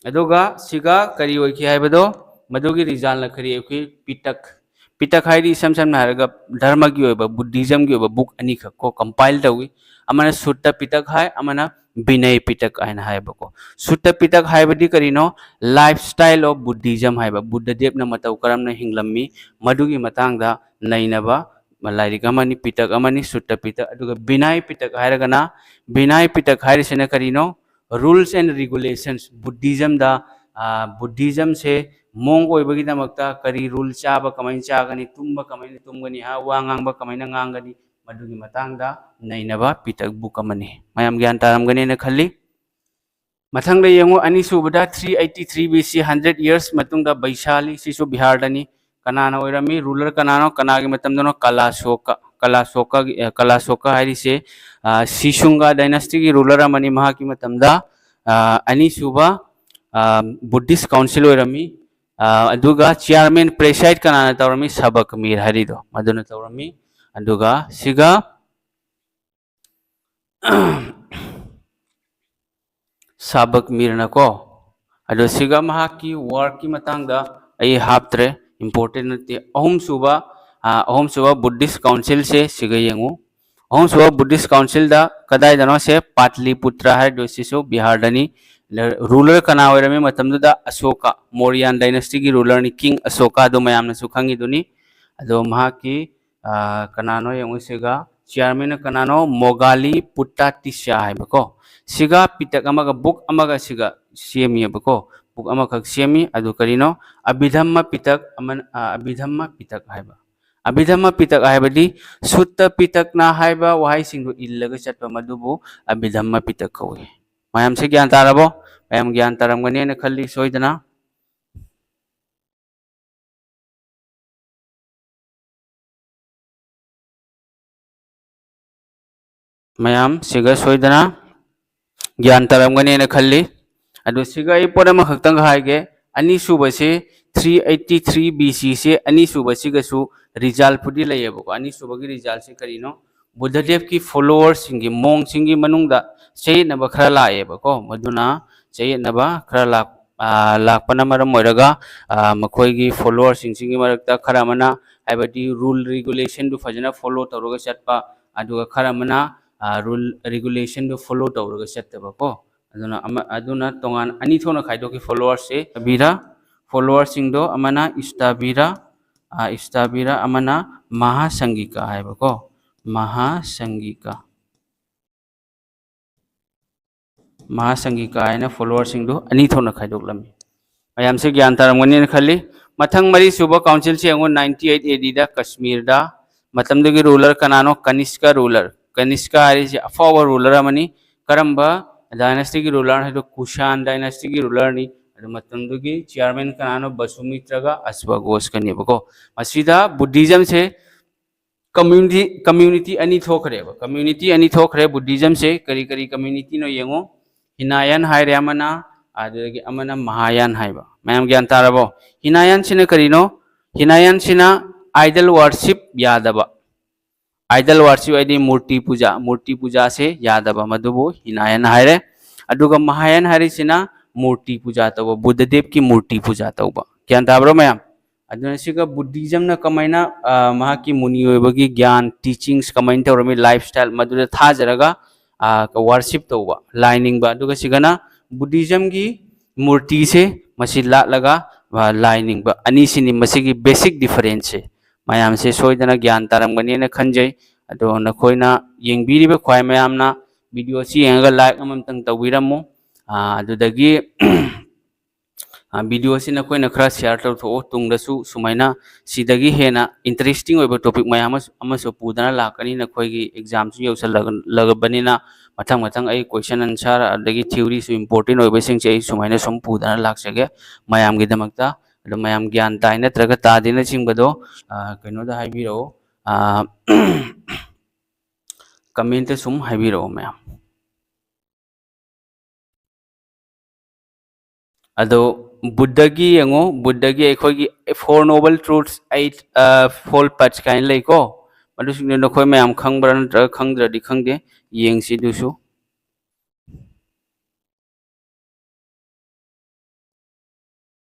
ꯑꯗꯨꯒ ꯁꯤꯒ ꯀꯔꯤ ꯑꯣꯏꯈꯤ ꯍꯥꯏꯕꯗꯣ, ꯃꯗꯨꯒꯤ ꯔꯤꯖꯜꯅ ꯀꯔꯤ ꯑꯣꯏꯈꯤ? ꯄꯤꯇꯛ꯫ ꯄꯤꯇꯛ ꯍꯥꯏꯗꯤ ꯏꯁꯝ ꯁꯝꯅ ꯍꯥꯏꯔꯒ ꯙꯔꯃꯒꯤ ꯑꯣꯏꯕ, Buddhism ꯒꯤ ꯑꯣꯏꯕ book ꯑꯅꯤꯈꯛ ꯀꯣ compile ꯇꯧꯏ꯫ ꯑꯃꯅ ꯁꯨꯠꯇ ꯄꯤꯇꯛ ꯍꯥꯏ, ꯑꯃꯅ ꯕꯤꯅꯌ ꯄꯤꯇꯛ ꯍꯥꯏꯅ ꯍꯥꯏꯌꯦꯕꯀꯣ꯫ ꯁꯨꯠꯇ ꯄꯤꯇꯛ ꯍꯥꯏꯕꯗꯤ ꯀꯔꯤꯅꯣ? Lifestyle of Buddhism ꯍꯥꯏꯕ, ꯕꯨꯗꯙꯗꯦꯕꯅ ꯃꯇꯧ ꯀꯔꯝꯅ ꯍꯤꯡꯂꯝꯃꯤ, ꯃꯗꯨꯒꯤ ꯃꯇꯥꯡꯗ ꯅꯩꯅꯕ ꯂꯥꯏꯔꯤꯛ ꯑꯃꯅꯤ, ꯄꯤꯇꯛ ꯑꯃꯅꯤ, ꯁꯨꯠꯇ ꯄꯤꯇꯛ꯫ ꯑꯗꯨꯒ ꯕꯤꯅꯌ ꯄꯤꯇꯛ ꯍꯥꯏꯔꯒꯅ, ꯕꯤꯅꯌ ꯄꯤꯇꯛ ꯍꯥꯏꯔꯤꯁꯤꯅ ꯀꯔꯤꯅꯣ? Rules and regulations, Buddhism ꯗ, ꯑ, Buddhism ꯁꯦ monk ꯑꯣꯏꯕꯒꯤꯗꯃꯛꯇ ꯀꯔꯤ rule, ꯆꯥꯕ ꯀꯃꯥꯏꯅ ꯆꯥꯒꯅꯤ, ꯇꯨꯝꯕ ꯀꯃꯥꯏꯅ ꯇꯨꯝꯒꯅꯤ, ꯍꯥ, ꯋꯥ ꯉꯥꯡꯕ ꯀꯃꯥꯏꯅ ꯉꯥꯡꯒꯅꯤ, ꯃꯗꯨꯒꯤ ꯃꯇꯥꯡꯗ ꯅꯩꯅꯕ ꯄꯤꯇꯛ book ꯑꯃꯅꯤ꯫ ꯃꯌꯥꯝ ꯒ꯭ꯌꯥꯟ ꯇꯥꯔꯝꯒꯅꯦꯅ ꯈꯜꯂꯤ꯫ ꯃꯊꯪꯗ ꯌꯦꯡꯉꯨ, ꯑꯅꯤꯁꯨꯕꯗ three eighty three B C, hundred years ꯃꯇꯨꯡꯗ ꯕꯩꯁꯥꯂꯤ, ꯁꯤꯁꯨ ꯕꯤꯍꯥꯔꯗꯅꯤ꯫ ꯀꯅꯥꯅ ꯑꯣꯏꯔꯝꯃꯤ? Ruler ꯀꯅꯥꯅꯣ? ꯀꯅꯥꯒꯤ ꯃꯇꯝꯗꯅꯣ? ꯀꯂꯥꯁꯣꯀ꯫ ꯀꯂꯥꯁꯣꯀꯒꯤ, ꯑꯦ, ꯀꯂꯥꯁꯣꯀ ꯍꯥꯏꯔꯤꯁꯦ, ꯑ, ꯁꯤꯁꯨꯡꯒ dynasty ꯒꯤ ruler ꯑꯃꯅꯤ꯫ ꯃꯍꯥꯛꯀꯤ ꯃꯇꯝꯗ, ꯑ, ꯑꯅꯤꯁꯨꯕ, ꯑ, Buddhist Council ꯑꯣꯏꯔꯝꯃꯤ꯫ ꯑ, ꯑꯗꯨꯒ chairman, preside ꯀꯅꯥꯅ ꯇꯧꯔꯝꯃꯤ? ꯁꯕꯛ ꯃꯤꯔ ꯍꯥꯏꯔꯤꯗꯣ, ꯃꯗꯨꯅ ꯇꯧꯔꯝꯃꯤ꯫ ꯑꯗꯨꯒ ꯁꯤꯒ ꯁꯥꯕꯛ ꯃꯤꯔꯅꯀꯣ꯫ ꯑꯗꯣ ꯁꯤꯒ ꯃꯍꯥꯛꯀꯤ work ꯀꯤ ꯃꯇꯥꯡꯗ ꯑꯩ ꯍꯥꯞꯇ꯭ꯔꯦ, important ꯅꯠꯇꯦ꯫ ꯑꯍꯨꯝꯁꯨꯕ, ꯑ, ꯑꯍꯨꯝꯁꯨꯕ Buddhist Council ꯁꯦ ꯁꯤꯒ ꯌꯦꯡꯉꯨ꯫ ꯑꯍꯨꯝꯁꯨꯕ Buddhist Council ꯗ ꯀꯗꯥꯏꯗꯅꯣ? ꯁꯦ ꯄꯥꯠꯂꯤꯄꯨꯇ꯭ꯔ ꯍꯥꯏꯔꯤꯗꯣ, ꯁꯤꯁꯨ ꯕꯤꯍꯥꯔꯗꯅꯤ꯫ Ruler ꯀꯅꯥ ꯑꯣꯏꯔꯝꯃꯤ ꯃꯇꯝꯗꯨꯗ? ꯑꯁꯣꯀꯥ, Mauryan dynasty ꯒꯤ ruler ꯅꯤ, King ꯑꯁꯣꯀꯥ, ꯑꯗꯨ ꯃꯌꯥꯝꯅꯁꯨ ꯈꯪꯉꯤꯗꯨꯅꯤ꯫ ꯑꯗꯣ ꯃꯍꯥꯛꯀꯤ, ꯑ, ꯀꯅꯥꯅꯣ ꯌꯦꯡꯉꯨ ꯁꯤꯒ, Chairman ꯅ ꯀꯅꯥꯅꯣ? ꯃꯣꯒꯥꯂꯤ ꯄꯨꯠꯇꯥ ꯇꯤꯁꯥ ꯍꯥꯏꯕꯀꯣ꯫ ꯁꯤꯒ ꯄꯤꯇꯛ ꯑꯃꯒ, book ꯑꯃꯒ ꯁꯤꯒ ꯁꯦꯝꯃꯤꯕꯀꯣ꯫ Book ꯑꯃꯈꯛ ꯁꯦꯝꯃꯤ꯫ ꯑꯗꯨ ꯀꯔꯤꯅꯣ? ꯑꯕꯤꯙꯝꯃ ꯄꯤꯇꯛ ꯑꯃꯅ, ꯑ, ꯑꯕꯤꯙꯝꯃ ꯄꯤꯇꯛ ꯍꯥꯏꯕ꯫ ꯑꯕꯤꯙꯝꯃ ꯄꯤꯇꯛ ꯍꯥꯏꯕꯗꯤ ꯁꯨꯠꯇ ꯄꯤꯇꯛꯅ ꯍꯥꯏꯕ ꯋꯥꯍꯩꯁꯤꯡꯗꯨ ꯏꯜꯂꯒ ꯆꯠꯄ, ꯃꯗꯨꯕꯨ ꯑꯕꯤꯙꯝꯃ ꯄꯤꯇꯛ ꯀꯧꯏ꯫ ꯃꯌꯥꯝꯁꯦ ꯒ꯭ꯌꯥꯟ ꯇꯥꯔꯕꯣ? ꯃꯌꯥꯝ ꯒ꯭ꯌꯥꯟ ꯇꯥꯔꯝꯒꯅꯤ ꯍꯥꯏꯅ ꯈꯜꯂꯤ ꯁꯣꯏꯗꯅ꯫ ꯃꯌꯥꯝ ꯁꯤꯒ ꯁꯣꯏꯗꯅ ꯒ꯭ꯌꯥꯟ ꯇꯥꯔꯝꯒꯅꯦꯅ ꯈꯜꯂꯤ꯫ ꯑꯗꯨ ꯁꯤꯒ ꯑꯩ ꯄꯣꯠ ꯑꯃꯈꯛꯇꯪ ꯍꯥꯏꯒꯦ꯫ ꯑꯅꯤꯁꯨꯕꯁꯤ three eighty three B C ꯁꯤ ꯑꯅꯤꯁꯨꯕꯁꯤꯒꯁꯨ resultꯄꯨꯗꯤ ꯂꯩꯌꯦꯕꯀꯣ꯫ ꯑꯅꯤꯁꯨꯕꯒꯤ resultꯁꯤ ꯀꯔꯤꯅꯣ? ꯕꯨꯙꯗꯦꯕꯀꯤ followerꯁꯤꯡꯒꯤ, monkꯁꯤꯡꯒꯤ ꯃꯅꯨꯡꯗ ꯆꯌꯦꯠꯅꯕ ꯈꯔ ꯂꯥꯛꯑꯦꯕꯀꯣ꯫ ꯃꯗꯨꯅ ꯆꯌꯦꯠꯅꯕ ꯈꯔ ꯂꯥꯛ-, ꯑ, ꯂꯥꯛꯄꯅ ꯃꯔꯝ ꯑꯣꯏꯔꯒ, ꯑ, ꯃꯈꯣꯏꯒꯤ followerꯁꯤꯡꯁꯤꯒꯤ ꯃꯔꯛꯇ ꯈꯔ ꯑꯃꯅ, ꯍꯥꯏꯕꯗꯤ rule regulationꯗꯨ ꯐꯖꯅ follow ꯇꯧꯔꯒ ꯆꯠꯄ, ꯑꯗꯨꯒ ꯈꯔ ꯑꯃꯅ, ꯑ, rule regulationꯗꯨ follow ꯇꯧꯔꯒ ꯆꯠꯇꯕꯀꯣ꯫ ꯑꯗꯨꯅ ꯑꯃ, ꯑꯗꯨꯅ ꯇꯣꯉꯥꯟ ꯑꯅꯤ ꯊꯣꯛꯅ ꯈꯥꯏꯗꯣꯛꯈꯤ followerꯁꯦ꯫ ꯕꯤꯔ followerꯁꯤꯡꯗꯣ ꯑꯃꯅ ꯏꯁꯇꯥꯕꯤꯔ, ꯑ, ꯏꯁꯇꯥꯕꯤꯔ, ꯑꯃꯅ ꯃꯍꯥꯁꯪꯒꯤꯀꯥ ꯍꯥꯏꯕꯀꯣ꯫ ꯃꯍꯥꯁꯪꯒꯤꯀꯥ꯫ ꯃꯍꯥꯁꯪꯒꯤꯀꯥ ꯍꯥꯏꯅ followerꯁꯤꯡꯗꯨ ꯑꯅꯤ ꯊꯣꯛꯅ ꯈꯥꯏꯗꯣꯛꯂꯝꯃꯤ꯫ ꯃꯌꯥꯝꯁꯦ ꯒ꯭ꯌꯥꯟ ꯇꯥꯔꯝꯒꯅꯤꯅ ꯈꯜꯂꯤ꯫ ꯃꯊꯪ ꯃꯔꯤꯁꯨꯕ councilꯁꯦ ꯌꯦꯡꯉꯨ, ninety eight ADꯗ ꯀꯁꯃꯤꯔꯗ꯫ ꯃꯇꯝꯗꯨꯒꯤ ruler ꯀꯅꯥꯅꯣ? ꯀꯅꯤꯁꯀ ruler꯫ ꯀꯅꯤꯁꯀ ꯍꯥꯏꯔꯤꯁꯦ ꯑꯐꯥꯎꯕ ruler ꯑꯃꯅꯤ꯫ ꯀꯔꯝꯕ dynastyꯒꯤ ruler ꯍꯥꯏꯗꯣ? ꯀꯨꯁꯥꯟ dynastyꯒꯤ rulerꯅꯤ꯫ ꯑꯗꯨ ꯃꯇꯝꯗꯨꯒꯤ chairman ꯀꯅꯥꯅꯣ? ꯕꯁꯨꯃꯤꯇ꯭ꯔꯒ ꯑꯁꯕꯒꯣꯁꯀꯅꯦꯕꯀꯣ꯫ ꯃꯁꯤꯗ Buddhismꯁꯦ community, community ꯑꯅꯤ ꯊꯣꯛꯈ꯭ꯔꯦꯕ꯫ Community ꯑꯅꯤ ꯊꯣꯛꯈ꯭ꯔꯦ Buddhismꯁꯦ꯫ ꯀꯔꯤ ꯀꯔꯤ communityꯅꯣ ꯌꯦꯡꯉꯣ꯫ ꯍꯤꯅꯥꯌꯟ ꯍꯥꯏꯔꯦ ꯑꯃꯅ, ꯑꯗꯨꯗꯒꯤ ꯑꯃꯅ ꯃꯍꯥꯌꯥꯟ ꯍꯥꯏꯕ꯫ ꯃꯌꯥꯝ ꯒ꯭ꯌꯥꯟ ꯇꯥꯔꯕꯣ? ꯍꯤꯅꯥꯌꯟꯁꯤꯅ ꯀꯔꯤꯅꯣ? ꯍꯤꯅꯥꯌꯟꯁꯤꯅ idol worship ꯌꯥꯗꯕ꯫ Idol worship ꯍꯥꯏꯗꯤ ꯃꯨꯔꯇꯤ ꯄꯨꯖꯥ, ꯃꯨꯔꯇꯤ ꯄꯨꯖꯥꯁꯦ ꯌꯥꯗꯕ, ꯃꯗꯨꯕꯨ ꯍꯤꯅꯥꯌꯟ ꯍꯥꯏꯔꯦ꯫ ꯑꯗꯨꯒ ꯃꯍꯥꯌꯟ ꯍꯥꯏꯔꯤꯁꯤꯅ ꯃꯨꯔꯇꯤ ꯄꯨꯖꯥ ꯇꯧꯕ, ꯕꯨꯙꯗꯦꯕꯀꯤ ꯃꯨꯔꯇꯤ ꯄꯨꯖꯥ ꯇꯧꯕ꯫ ꯒ꯭ꯌꯥꯟ ꯇꯥꯕ꯭ꯔꯣ ꯃꯌꯥꯝ? ꯑꯗꯨꯅ ꯁꯤꯒ Buddhismꯅ ꯀꯃꯥꯏꯅ, ꯑ, ꯃꯍꯥꯛꯀꯤ ꯃꯨꯅꯤ ꯑꯣꯏꯕꯒꯤ ꯒ꯭ꯌꯥꯟ, teachings ꯀꯃꯥꯏꯅ ꯇꯧꯔꯝꯃꯤ, lifestyle ꯃꯗꯨꯗ ꯊꯥꯖꯔꯒ, ꯑ, worship ꯇꯧꯕ, ꯂꯥꯏ ꯅꯤꯡꯕ, ꯑꯗꯨꯒ ꯁꯤꯒꯅ Buddhismꯒꯤ ꯃꯨꯔꯇꯤꯁꯦ ꯃꯁꯤ ꯂꯥꯠꯂꯒ, ꯑ, ꯂꯥꯏ ꯅꯤꯡꯕ꯫ ꯑꯅꯤꯁꯤꯅꯤ ꯃꯁꯤꯒꯤ basic differenceꯁꯦ꯫ ꯃꯌꯥꯝꯁꯦ ꯁꯣꯏꯗꯅ ꯒ꯭ꯌꯥꯟ ꯇꯥꯔꯝꯒꯅꯤꯅ ꯈꯟꯖꯩ꯫ ꯑꯗꯣ ꯅꯈꯣꯏꯅ ꯌꯦꯡꯕꯤꯔꯤꯕ ꯈ꯭ꯋꯥꯏ ꯃꯌꯥꯝꯅ video ꯑꯁꯤ ꯌꯦꯡꯉꯒ like ꯑꯃꯃꯝꯇꯪ ꯇꯧꯕꯤꯔꯝꯃꯨ꯫ ꯑꯥ, ꯑꯗꯨꯗꯒꯤ video ꯑꯁꯤ ꯅꯈꯣꯏꯅ ꯈꯔ share ꯇꯧꯊꯣꯛꯑꯣ꯫ ꯇꯨꯡꯗꯁꯨ ꯁꯨꯃꯥꯏꯅ ꯁꯤꯗꯒꯤ ꯍꯦꯟꯅ interesting ꯑꯣꯏꯕ topic ꯃꯌꯥꯝ ꯑꯃꯁꯨ, ꯑꯃꯁꯨ ꯄꯨꯗꯨꯅ ꯂꯥꯛꯀꯅꯤ꯫ ꯅꯈꯣꯏꯒꯤ examꯁꯨ ꯌꯧꯁꯜꯂꯛꯂꯕꯅꯤꯅ ꯃꯊꯪ ꯃꯊꯪ ꯑꯩ question answer ꯑꯗꯒꯤ theoryꯁꯨ important ꯑꯣꯏꯕꯁꯤꯡꯁꯦ ꯑꯩ ꯁꯨꯃꯥꯏꯅ ꯁꯨꯝ ꯄꯨꯗꯨꯅ ꯂꯥꯛꯆꯒꯦ ꯃꯌꯥꯝꯒꯤꯗꯃꯛꯇ꯫ ꯑꯗꯣ ꯃꯌꯥꯝ ꯒ꯭ꯌꯥꯟ ꯇꯥꯏ ꯅꯠꯇ꯭ꯔꯒ ꯇꯥꯗꯦꯅꯆꯤꯡꯕꯗꯣ, ꯑ, ꯀꯩꯅꯣꯗ ꯍꯥꯏꯕꯤꯔꯛꯑꯣ, ꯑ, commentꯇ ꯁꯨꯝ ꯍꯥꯏꯕꯤꯔꯛꯑꯣ ꯃꯌꯥꯝ꯫ ꯑꯗꯣ ꯕꯨꯙꯒꯤ ꯌꯦꯡꯉꯣ, ꯕꯨꯙꯒꯤ ꯑꯩꯈꯣꯏꯒꯤ Four Noble Truths, Eight, ꯑ, Foul Paths ꯀꯥꯏꯅ ꯂꯩꯀꯣ꯫ ꯃꯗꯨꯁꯤꯡꯗꯣ ꯅꯈꯣꯏ ꯃꯌꯥꯝ ꯈꯪꯕ꯭ꯔꯥ ꯅꯠꯇ꯭ꯔꯒ ꯈꯪꯗ꯭ꯔꯗꯤ ꯈꯪꯗꯦ, ꯌꯦꯡꯁꯤ ꯑꯗꯨꯁꯨ꯫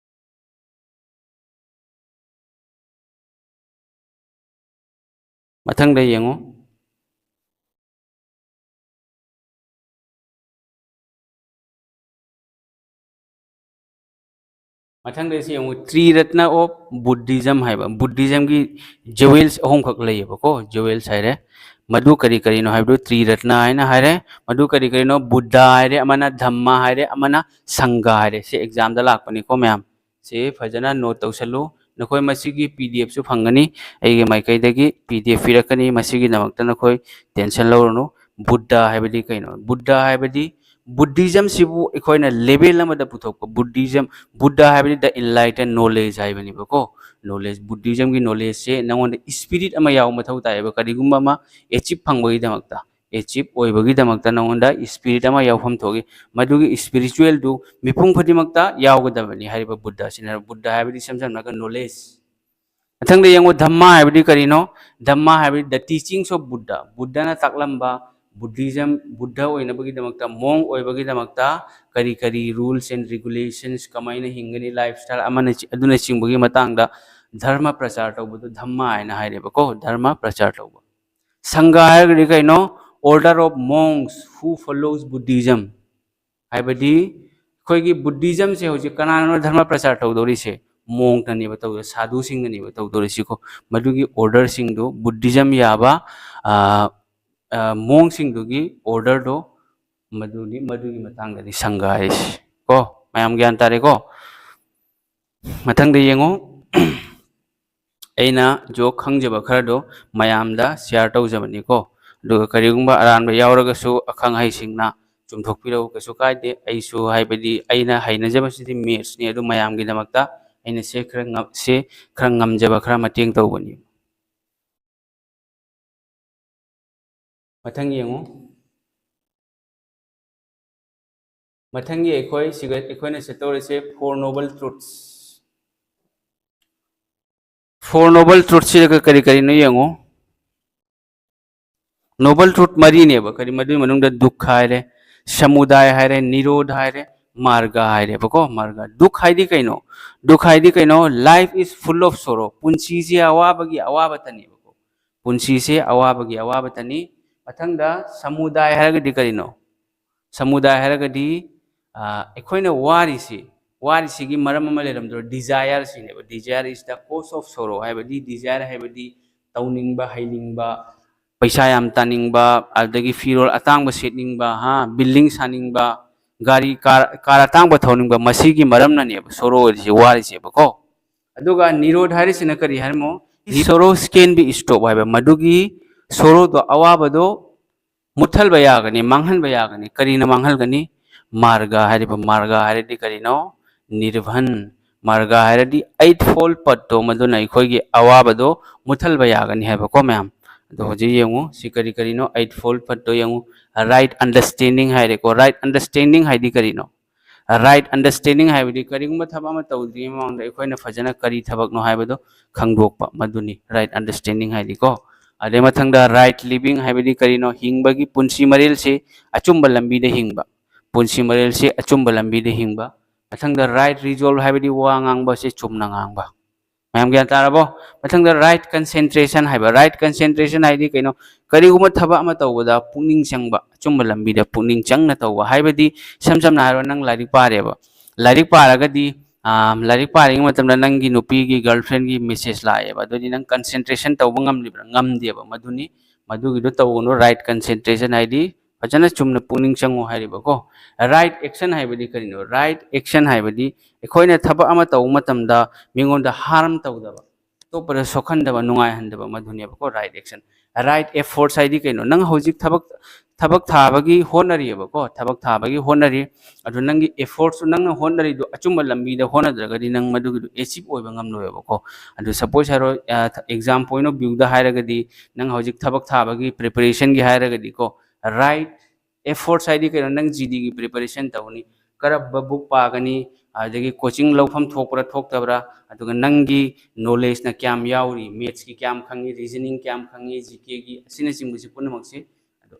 ꯃꯊꯪꯗ ꯌꯦꯡꯉꯨ꯫ ꯃꯊꯪꯗ ꯁꯤ ꯌꯦꯡꯉꯨ, Triratna of Buddhism ꯍꯥꯏꯕ, Buddhismꯒꯤ jewels ꯑꯍꯨꯝꯈꯛ ꯂꯩꯌꯦꯕꯀꯣ, jewels ꯍꯥꯏꯔꯦ꯫ ꯃꯗꯨ ꯀꯔꯤ ꯀꯔꯤꯅꯣ ꯍꯥꯏꯕꯗꯨ Triratna ꯍꯥꯏꯅ ꯍꯥꯏꯔꯦ꯫ ꯃꯗꯨ ꯀꯔꯤ ꯀꯔꯤꯅꯣ? ꯕꯨꯙ ꯍꯥꯏꯔꯦ ꯑꯃꯅ, ꯙꯝꯃ ꯍꯥꯏꯔꯦ ꯑꯃꯅ, ꯁꯪꯘ ꯍꯥꯏꯔꯦ꯫ ꯁꯤ examꯗ ꯂꯥꯛꯄꯅꯤꯀꯣ ꯃꯌꯥꯝ꯫ ꯁꯤ ꯐꯖꯅ note ꯇꯧꯁꯜꯂꯨ꯫ ꯅꯈꯣꯏ ꯃꯁꯤꯒꯤ P D Fꯁꯨ ꯐꯪꯒꯅꯤ, ꯑꯩꯒꯤ ꯃꯥꯏꯀꯩꯗꯒꯤ P D F ꯄꯤꯔꯛꯀꯅꯤ꯫ ꯃꯁꯤꯒꯤꯗꯃꯛꯇ ꯅꯈꯣꯏ tension ꯂꯧꯔꯨꯅꯨ꯫ ꯕꯨꯙ ꯍꯥꯏꯕꯗꯤ ꯀꯩꯅꯣ? ꯕꯨꯙ ꯍꯥꯏꯕꯗꯤ Buddhismꯁꯤꯕꯨ ꯑꯩꯈꯣꯏꯅ level ꯑꯃꯗ ꯄꯨꯊꯣꯛꯄ꯫ Buddhism, ꯕꯨꯙ ꯍꯥꯏꯕꯗꯤ the enlightened knowledge ꯍꯥꯏꯕꯅꯦꯕꯀꯣ꯫ Knowledge, Buddhismꯒꯤ knowledgeꯁꯦ ꯅꯉꯣꯟꯗ spirit ꯑꯃ ꯌꯥꯎꯕ ꯃꯊꯧ ꯇꯥꯏꯌꯦꯕ, ꯀꯔꯤꯒꯨꯝꯕ ꯑꯃ achieve ꯐꯪꯕꯒꯤꯗꯃꯛꯇ꯫ Achieve ꯑꯣꯏꯕꯒꯤꯗꯃꯛꯇ ꯅꯉꯣꯟꯗ spirit ꯑꯃ ꯌꯥꯎꯐꯝ ꯊꯣꯛꯏ꯫ ꯃꯗꯨꯒꯤ spiritualꯗꯨ ꯃꯤꯄꯨꯝ ꯈꯨꯗꯤꯡꯃꯛꯇ ꯌꯥꯎꯒꯗꯕꯅꯤ ꯍꯥꯏꯔꯤꯕ ꯕꯨꯙ ꯑꯁꯤꯅ꯫ ꯕꯨꯙ ꯍꯥꯏꯕꯗꯤ ꯏꯁꯝ ꯁꯝꯅ knowledge꯫ ꯃꯊꯪꯗ ꯌꯦꯡꯉꯨ, ꯙꯝꯃ ꯍꯥꯏꯕꯗꯤ ꯀꯔꯤꯅꯣ? ꯙꯝꯃ ꯍꯥꯏꯕꯗꯤ the teachings of Buddha, ꯕꯨꯙꯅ ꯇꯥꯛꯂꯝꯕ꯫ Buddhism, Buddha ꯑꯣꯏꯅꯕꯒꯤꯗꯃꯛꯇ, monk ꯑꯣꯏꯕꯒꯤꯗꯃꯛꯇ ꯀꯔꯤ ꯀꯔꯤ rules and regulations, ꯀꯃꯥꯏꯅ ꯍꯤꯡꯒꯅꯤ, lifestyle ꯑꯃꯅ ꯆꯤ-, ꯑꯗꯨꯅꯆꯤꯡꯕꯒꯤ ꯃꯇꯥꯡꯗ ꯙꯔꯃ ꯄ꯭ꯔꯆꯥꯔ ꯇꯧꯕꯗꯨ ꯙꯝꯃ ꯍꯥꯏꯅ ꯍꯥꯏꯔꯦꯕꯀꯣ, ꯙꯔꯃ ꯄ꯭ꯔꯆꯥꯔ ꯇꯧꯕ꯫ ꯁꯪꯘ ꯍꯥꯏꯔꯒꯗꯤ ꯀꯩꯅꯣ? Order of monks who follows Buddhism ꯍꯥꯏꯕꯗꯤ ꯑꯩꯈꯣꯏꯒꯤ Buddhismꯁꯦ ꯍꯧꯖꯤꯛ ꯀꯅꯥꯅꯣ ꯙꯔꯃ ꯄ꯭ꯔꯆꯥꯔ ꯇꯧꯗꯧꯔꯤꯁꯦ? ꯃꯣꯡꯇꯅꯦꯕ ꯇꯧꯗꯣꯏ, ꯁꯥꯙꯨꯁꯤꯡꯅꯅꯦꯕ ꯇꯧꯗꯣꯔꯤꯁꯤꯀꯣ꯫ ꯃꯗꯨꯒꯤ ꯑꯣꯔꯗꯔꯁꯤꯡꯗꯨ, ꯕꯨꯙꯤꯖꯝ ꯌꯥꯕ ꯃꯣꯡꯁꯤꯡꯗꯨꯒꯤ ꯑꯣꯔꯗꯔꯗꯣ ꯃꯗꯨꯅꯤ꯫ ꯃꯗꯨꯒꯤ ꯃꯇꯥꯡꯗꯗꯤ ꯁꯪꯒ ꯍꯥꯏꯁꯤ ꯀꯣ꯫ ꯃꯌꯥꯝ ꯒ꯭ꯌꯥꯟ ꯇꯥꯔꯦꯀꯣ? ꯃꯊꯪꯗ ꯌꯦꯡꯉꯨ꯫ ꯑꯩꯅ ꯖꯣꯛ ꯈꯪꯖꯕ ꯈꯔꯗꯣ ꯃꯌꯥꯝꯗ ꯁꯤꯌꯥꯔ ꯇꯧꯖꯕꯅꯤꯀꯣ꯫ ꯑꯗꯨꯒ ꯀꯔꯤꯒꯨꯝꯕ ꯑꯔꯥꯟꯕ ꯌꯥꯎꯔꯒꯁꯨ ꯑꯈꯪ ꯑꯍꯩꯁꯤꯡꯅ ꯆꯨꯝꯊꯣꯛꯄꯤꯔꯛꯎ, ꯀꯩꯁꯨ ꯀꯥꯏꯗꯦ꯫ ꯑꯩꯁꯨ, ꯍꯥꯏꯕꯗꯤ, ꯑꯩꯅ ꯍꯩꯅꯖꯕꯁꯤꯗꯤ ꯃꯦꯠꯁꯅꯤ, ꯑꯗꯨ ꯃꯌꯥꯝꯒꯤꯗꯃꯛꯇ ꯑꯩꯅ ꯁꯦ ꯈꯔ ꯉꯝ-, ꯁꯦ ꯈꯔ ꯉꯝꯖꯕ ꯈꯔ ꯃꯇꯦꯡ ꯇꯧꯕꯅꯤ꯫ ꯃꯊꯪ ꯌꯦꯡꯉꯨ꯫ ꯃꯊꯪꯒꯤ ꯑꯩꯈꯣꯏ ꯁꯤꯒ ꯑꯩꯈꯣꯏꯅ ꯆꯠꯇꯧꯔꯤꯁꯦ Four Noble Truths꯫ Four Noble Truths ꯁꯤꯗ ꯀꯔꯤ ꯀꯔꯤꯅꯣ ꯌꯦꯡꯉꯨ꯫ Noble Truth ꯃꯔꯤꯅꯦꯕ꯫ ꯀꯔꯤ? ꯃꯗꯨꯒꯤ ꯃꯅꯨꯡꯗ ꯗꯨꯛꯈ ꯍꯥꯏꯔꯦ, ꯁꯃꯨꯗꯥꯏ ꯍꯥꯏꯔꯦ, ꯅꯤꯔꯣꯙ ꯍꯥꯏꯔꯦ, ꯃꯥꯔꯒ ꯍꯥꯏꯔꯦꯕꯀꯣ꯫ ꯃꯥꯔꯒ꯫ ꯗꯨꯛꯈ ꯍꯥꯏꯗꯤ ꯀꯩꯅꯣ? ꯗꯨꯛꯈ ꯍꯥꯏꯗꯤ ꯀꯩꯅꯣ? Life is full of sorrow꯫ ꯄꯨꯟꯁꯤꯁꯦ ꯑꯋꯥꯕꯒꯤ ꯑꯋꯥꯕꯇꯅꯦꯕꯀꯣ꯫ ꯄꯨꯟꯁꯤꯁꯦ ꯑꯋꯥꯕꯒꯤ ꯑꯋꯥꯕꯇꯅꯤ꯫ ꯃꯊꯪꯗ ꯁꯃꯨꯗꯥꯏ ꯍꯥꯏꯔꯒꯗꯤ ꯀꯔꯤꯅꯣ? ꯁꯃꯨꯗꯥꯏ ꯍꯥꯏꯔꯒꯗꯤ, ꯑ, ꯑꯩꯈꯣꯏꯅ ꯋꯥꯔꯤꯁꯤ, ꯋꯥꯔꯤꯁꯤꯒꯤ ꯃꯔꯝ ꯑꯃ ꯂꯩꯔꯝꯗ꯭ꯔꯣ? Desire ꯁꯤꯅꯦꯕ꯫ Desire is the cause of sorrow ꯍꯥꯏꯕꯗꯤ, desire ꯍꯥꯏꯕꯗꯤ ꯇꯧꯅꯤꯡꯕ, ꯍꯩꯅꯤꯡꯕ, ꯄꯩꯁꯥ ꯌꯥꯝ ꯇꯥꯅꯤꯡꯕ, ꯑꯗꯨꯗꯒꯤ ꯐꯤꯔꯣꯜ ꯑꯇꯥꯡꯕ ꯁꯦꯠꯅꯤꯡꯕ, ꯍꯥ, building ꯁꯥꯅꯤꯡꯕ, ꯒꯥꯔꯤ, car, car ꯑꯇꯥꯡꯕ ꯊꯧꯅꯤꯡꯕ, ꯃꯁꯤꯒꯤ ꯃꯔꯝꯅꯅꯦꯕ sorrow ꯑꯣꯏꯔꯤꯁꯦ, ꯋꯥꯔꯤꯁꯦꯕꯀꯣ꯫ ꯑꯗꯨꯒ ꯅꯤꯔꯣꯙ ꯍꯥꯏꯔꯤꯁꯤꯅ ꯀꯔꯤ ꯍꯥꯏꯔꯤꯃꯣ? Sorrows can be stopped ꯍꯥꯏꯕ, ꯃꯗꯨꯒꯤ sorrowꯗꯣ, ꯑꯋꯥꯕꯗꯣ ꯃꯨꯠꯊꯜꯕ ꯌꯥꯒꯅꯤ, ꯃꯥꯡꯍꯟꯕ ꯌꯥꯒꯅꯤ꯫ ꯀꯔꯤꯅ ꯃꯥꯡꯍꯟꯒꯅꯤ? ꯃꯥꯔꯒ ꯍꯥꯏꯔꯤꯕ, ꯃꯥꯔꯒ ꯍꯥꯏꯔꯗꯤ ꯀꯔꯤꯅꯣ? ꯅꯤꯔꯚꯟ꯫ ꯃꯥꯔꯒ ꯍꯥꯏꯔꯗꯤ Eight Fold Pathꯇꯣ, ꯃꯗꯨꯅ ꯑꯩꯈꯣꯏꯒꯤ ꯑꯋꯥꯕꯗꯣ ꯃꯨꯠꯊꯜꯕ ꯌꯥꯒꯅꯤ ꯍꯥꯏꯕꯀꯣ, ꯃꯌꯥꯝ꯫ ꯑꯗꯣ ꯍꯧꯖꯤꯛ ꯌꯦꯡꯉꯨ, ꯁꯤ ꯀꯔꯤ ꯀꯔꯤꯅꯣ? Eight Fold Pathꯇꯣ ꯌꯦꯡꯉꯨ꯫ Right understanding ꯍꯥꯏꯔꯦꯀꯣ꯫ Right understanding ꯍꯥꯏꯗꯤ ꯀꯔꯤꯅꯣ? Right understanding ꯍꯥꯏꯕꯗꯤ ꯀꯔꯤꯒꯨꯝꯕ ꯊꯕꯛ ꯑꯃ ꯇꯧꯗ꯭ꯔꯤꯉꯩ ꯃꯃꯥꯡꯗ ꯑꯩꯈꯣꯏꯅ ꯐꯖꯅ ꯀꯔꯤ ꯊꯕꯛꯅꯣ ꯍꯥꯏꯕꯗꯣ ꯈꯪꯗꯣꯛꯄ, ꯃꯗꯨꯅꯤ right understanding ꯍꯥꯏꯗꯤꯀꯣ꯫ ꯑꯗꯩ ꯃꯊꯪꯗ right living ꯍꯥꯏꯕꯗꯤ ꯀꯔꯤꯅꯣ? ꯍꯤꯡꯕꯒꯤ ꯄꯨꯟꯁꯤ ꯃꯔꯦꯜꯁꯤ ꯑꯆꯨꯝꯕ ꯂꯝꯕꯤꯗ ꯍꯤꯡꯕ꯫ ꯄꯨꯟꯁꯤ ꯃꯔꯦꯜꯁꯤ ꯑꯆꯨꯝꯕ ꯂꯝꯕꯤꯗ ꯍꯤꯡꯕ꯫ ꯃꯊꯪꯗ right resolve ꯍꯥꯏꯕꯗꯤ ꯋꯥ ꯉꯥꯡꯕꯁꯦ ꯆꯨꯝꯅ ꯉꯥꯡꯕ꯫ ꯃꯌꯥꯝ ꯒ꯭ꯌꯥꯟ ꯇꯥꯔꯕꯣ? ꯃꯊꯪꯗ right concentration ꯍꯥꯏꯕ꯫ Right concentration ꯍꯥꯏꯗꯤ ꯀꯩꯅꯣ? ꯀꯔꯤꯒꯨꯝꯕ ꯊꯕꯛ ꯑꯃ ꯇꯧꯕꯗ ꯄꯨꯛꯅꯤꯡ ꯆꯪꯕ, ꯑꯆꯨꯝꯕ ꯂꯝꯕꯤꯗ ꯄꯨꯛꯅꯤꯡ ꯆꯪꯅ ꯇꯧꯕ꯫ ꯍꯥꯏꯕꯗꯤ ꯏꯁꯝ ꯁꯝꯅ ꯍꯥꯏꯔꯣ, ꯅꯪ ꯂꯥꯏꯔꯤꯛ ꯄꯥꯔꯦꯕ꯫ ꯂꯥꯏꯔꯤꯛ ꯄꯥꯔꯒꯗꯤ ꯂꯥꯏꯔꯤꯛ ꯄꯥꯔꯤꯉꯩ ꯃꯇꯝꯗ ꯅꯪꯒꯤ ꯅꯨꯄꯤꯒꯤ, ꯒꯔꯜ ꯐ꯭ꯔꯦꯟꯒꯤ ꯃꯦꯁꯦꯖ ꯂꯥꯛꯑꯦꯕ, ꯑꯗꯨꯗꯤ ꯅꯪ ꯀꯟꯁꯦꯟꯇ꯭ꯔꯦꯁꯟ ꯇꯧꯕ ꯉꯝꯂꯤꯕ꯭ꯔꯥ? ꯉꯝꯗꯦꯕ꯫ ꯃꯗꯨꯅꯤ, ꯃꯗꯨꯒꯤꯗꯣ ꯇꯧꯒꯅꯨ꯫ ꯔꯥꯏꯠ ꯀꯟꯁꯦꯟꯇ꯭ꯔꯦꯁꯟ ꯍꯥꯏꯗꯤ ꯐꯖꯅ ꯆꯨꯝꯅ ꯄꯨꯛꯅꯤꯡ ꯆꯪꯉꯨ ꯍꯥꯏꯔꯤꯕꯀꯣ꯫ ꯔꯥꯏꯠ ꯑꯦꯛꯁꯟ ꯍꯥꯏꯕꯗꯤ ꯀꯔꯤꯅꯣ? ꯔꯥꯏꯠ ꯑꯦꯛꯁꯟ ꯍꯥꯏꯕꯗꯤ ꯑꯩꯈꯣꯏꯅ ꯊꯕꯛ ꯑꯃ ꯇꯧꯕ ꯃꯇꯝꯗ ꯃꯤꯉꯣꯟꯗ ꯍꯥꯔꯝ ꯇꯧꯗꯕ, ꯑꯇꯣꯞꯄꯗ ꯁꯣꯛꯍꯟꯗꯕ, ꯅꯨꯡꯉꯥꯏꯍꯟꯗꯕ, ꯃꯗꯨꯅꯦꯕꯀꯣ ꯔꯥꯏꯠ ꯑꯦꯛꯁꯟ꯫ ꯔꯥꯏꯠ ꯑꯦꯐꯣꯔꯠꯁ ꯍꯥꯏꯗꯤ ꯀꯩꯅꯣ? ꯅꯪ ꯍꯧꯖꯤꯛ ꯊꯕꯛ, ꯊꯕꯛ ꯊꯥꯕꯒꯤ ꯍꯣꯠꯅꯔꯤꯑꯕꯀꯣ, ꯊꯕꯛ ꯊꯥꯕꯒꯤ ꯍꯣꯠꯅꯔꯤ, ꯑꯗꯨ ꯅꯪꯒꯤ ꯑꯦꯐꯣꯔꯠꯁꯨ, ꯅꯪꯅ ꯍꯣꯠꯅꯔꯤꯗꯣ ꯑꯆꯨꯝꯕ ꯂꯝꯕꯤꯗ ꯍꯣꯠꯅꯗ꯭ꯔꯒꯗꯤ ꯅꯪ ꯃꯗꯨꯒꯤꯗꯣ ꯑꯦꯆꯤꯞ ꯑꯣꯏꯕ ꯉꯝꯂꯣꯏꯕꯀꯣ꯫ ꯑꯗꯨ ꯁꯄꯣꯁ ꯍꯥꯏꯔꯣ, exam point of viewꯗ ꯍꯥꯏꯔꯒꯗꯤ, ꯅꯪ ꯍꯧꯖꯤꯛ ꯊꯕꯛ ꯊꯥꯕꯒꯤ ꯄ꯭ꯔꯤꯄꯦꯔꯦꯁꯟꯒꯤ ꯍꯥꯏꯔꯒꯗꯤꯀꯣ, ꯔꯥꯏꯠ ꯑꯦꯐꯣꯔꯠꯁ ꯍꯥꯏꯗꯤ ꯀꯩꯅꯣ? ꯅꯪ ꯖꯤꯗꯤꯒꯤ ꯄ꯭ꯔꯤꯄꯦꯔꯦꯁꯟ ꯇꯧꯅꯤ, ꯀꯔꯝꯕ ꯕꯨꯛ ꯄꯥꯒꯅꯤ, ꯑꯗꯒꯤ ꯀꯣꯆꯤꯡ ꯂꯧꯐꯝ ꯊꯣꯛꯄ꯭ꯔꯥ ꯊꯣꯛꯇꯕ꯭ꯔꯥ, ꯑꯗꯨꯒ ꯅꯪꯒꯤ ꯅꯣꯂꯦꯖꯅ ꯀꯌꯥꯝ ꯌꯥꯎꯔꯤ, ꯃꯦꯠꯁꯀꯤ ꯀꯌꯥꯝ ꯈꯪꯉꯤ, ꯔꯤꯖꯅꯤꯡ ꯀꯌꯥꯝ ꯈꯪꯉꯤ, ꯖꯤ ꯀꯦꯒꯤ, ꯑꯁꯤꯅꯆꯤꯡꯕꯁꯤ ꯄꯨꯝꯅꯃꯛꯁꯤ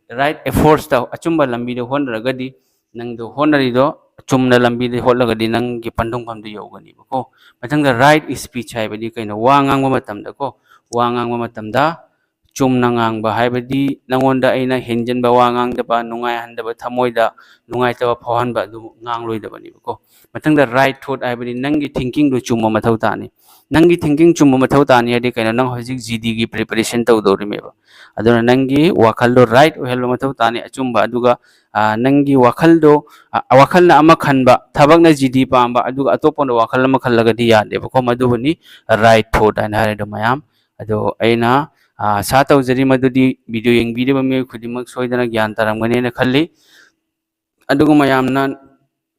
ꯔꯥꯏꯠ ꯑꯦꯐꯣꯔꯠꯁꯇ, ꯑꯆꯨꯝꯕ ꯂꯝꯕꯤꯗ ꯍꯣꯠꯅꯔꯒꯗꯤ, ꯅꯪꯗꯣ ꯍꯣꯠꯅꯔꯤꯗꯣ ꯑꯆꯨꯝꯅ ꯂꯝꯕꯤꯗ ꯍꯣꯠꯂꯒꯗꯤ ꯅꯪꯒꯤ ꯄꯟꯊꯨꯡꯐꯝꯗꯨ ꯌꯧꯒꯅꯦꯕꯀꯣ꯫ ꯃꯊꯪꯗ ꯔꯥꯏꯠ ꯁ꯭ꯄꯤꯆ ꯍꯥꯏꯕꯗꯤ ꯀꯩꯅꯣ? ꯋꯥ ꯉꯥꯡꯕ ꯃꯇꯝꯗꯀꯣ, ꯋꯥ ꯉꯥꯡꯕ ꯃꯇꯝꯗ ꯆꯨꯝꯅ ꯉꯥꯡꯕ ꯍꯥꯏꯕꯗꯤ ꯅꯪꯉꯣꯟꯗ ꯑꯩꯅ ꯍꯦꯟꯖꯟꯕ ꯋꯥ ꯉꯥꯡꯗꯕ, ꯅꯨꯡꯉꯥꯏꯍꯟꯗꯕ, ꯊꯃꯣꯏꯗ ꯅꯨꯡꯉꯥꯏꯇꯕ ꯐꯥꯎꯍꯟꯕ ꯑꯗꯨ ꯉꯥꯡꯂꯣꯏꯗꯕꯅꯦꯕꯀꯣ꯫ ꯃꯊꯪꯗ ꯔꯥꯏꯠ ꯊꯣꯠ ꯍꯥꯏꯕꯗꯤ ꯅꯪꯒꯤ ꯊꯤꯡꯀꯤꯡꯗꯨ ꯆꯨꯝꯕ ꯃꯊꯧ ꯇꯥꯅꯤ꯫ ꯅꯪꯒꯤ ꯊꯤꯡꯀꯤꯡ ꯆꯨꯝꯕ ꯃꯊꯧ ꯇꯥꯅꯤ ꯍꯥꯏꯗꯤ ꯀꯩꯅꯣ? ꯅꯪ ꯍꯧꯖꯤꯛ ꯖꯤꯗꯤꯒꯤ ꯄ꯭ꯔꯤꯄꯦꯔꯦꯁꯟ ꯇꯧꯗꯧꯔꯤꯃꯦꯕ꯫ ꯑꯗꯨꯅ ꯅꯪꯒꯤ ꯋꯥꯈꯜꯗꯣ ꯔꯥꯏꯠ ꯑꯣꯏꯍꯟꯕ ꯃꯊꯧ ꯇꯥꯅꯤ, ꯑꯆꯨꯝꯕ꯫ ꯑꯗꯨꯒ, ꯑ, ꯅꯪꯒꯤ ꯋꯥꯈꯜꯗꯣ, ꯑ, ꯋꯥꯈꯜꯅ ꯑꯃ ꯈꯟꯕ, ꯊꯕꯛꯅ ꯖꯤꯗꯤ ꯄꯥꯝꯕ, ꯑꯗꯨꯒ ꯑꯇꯣꯞꯄꯅ ꯋꯥꯈꯜ ꯑꯃ ꯈꯜꯂꯒꯗꯤ ꯌꯥꯗꯦꯕꯀꯣ꯫ ꯃꯗꯨꯕꯨꯅꯤ ꯔꯥꯏꯠ ꯊꯣꯠ ꯍꯥꯏꯅ ꯍꯥꯏꯔꯤꯗꯣ ꯃꯌꯥꯝ꯫ ꯑꯗꯣ ꯑꯩꯅ, ꯑ, ꯑꯥꯁꯥ ꯇꯧꯖꯔꯤ ꯃꯗꯨꯗꯤ ꯚꯤꯗꯤꯑꯣ ꯌꯦꯡꯕꯤꯔꯤꯕ ꯃꯤꯑꯣꯏ ꯈꯨꯗꯤꯡꯃꯛ ꯁꯣꯏꯗꯅ ꯒ꯭ꯌꯥꯟ ꯇꯥꯔꯝꯒꯅꯦꯅ ꯈꯜꯂꯤ꯫ ꯑꯗꯨꯒ ꯃꯌꯥꯝꯅ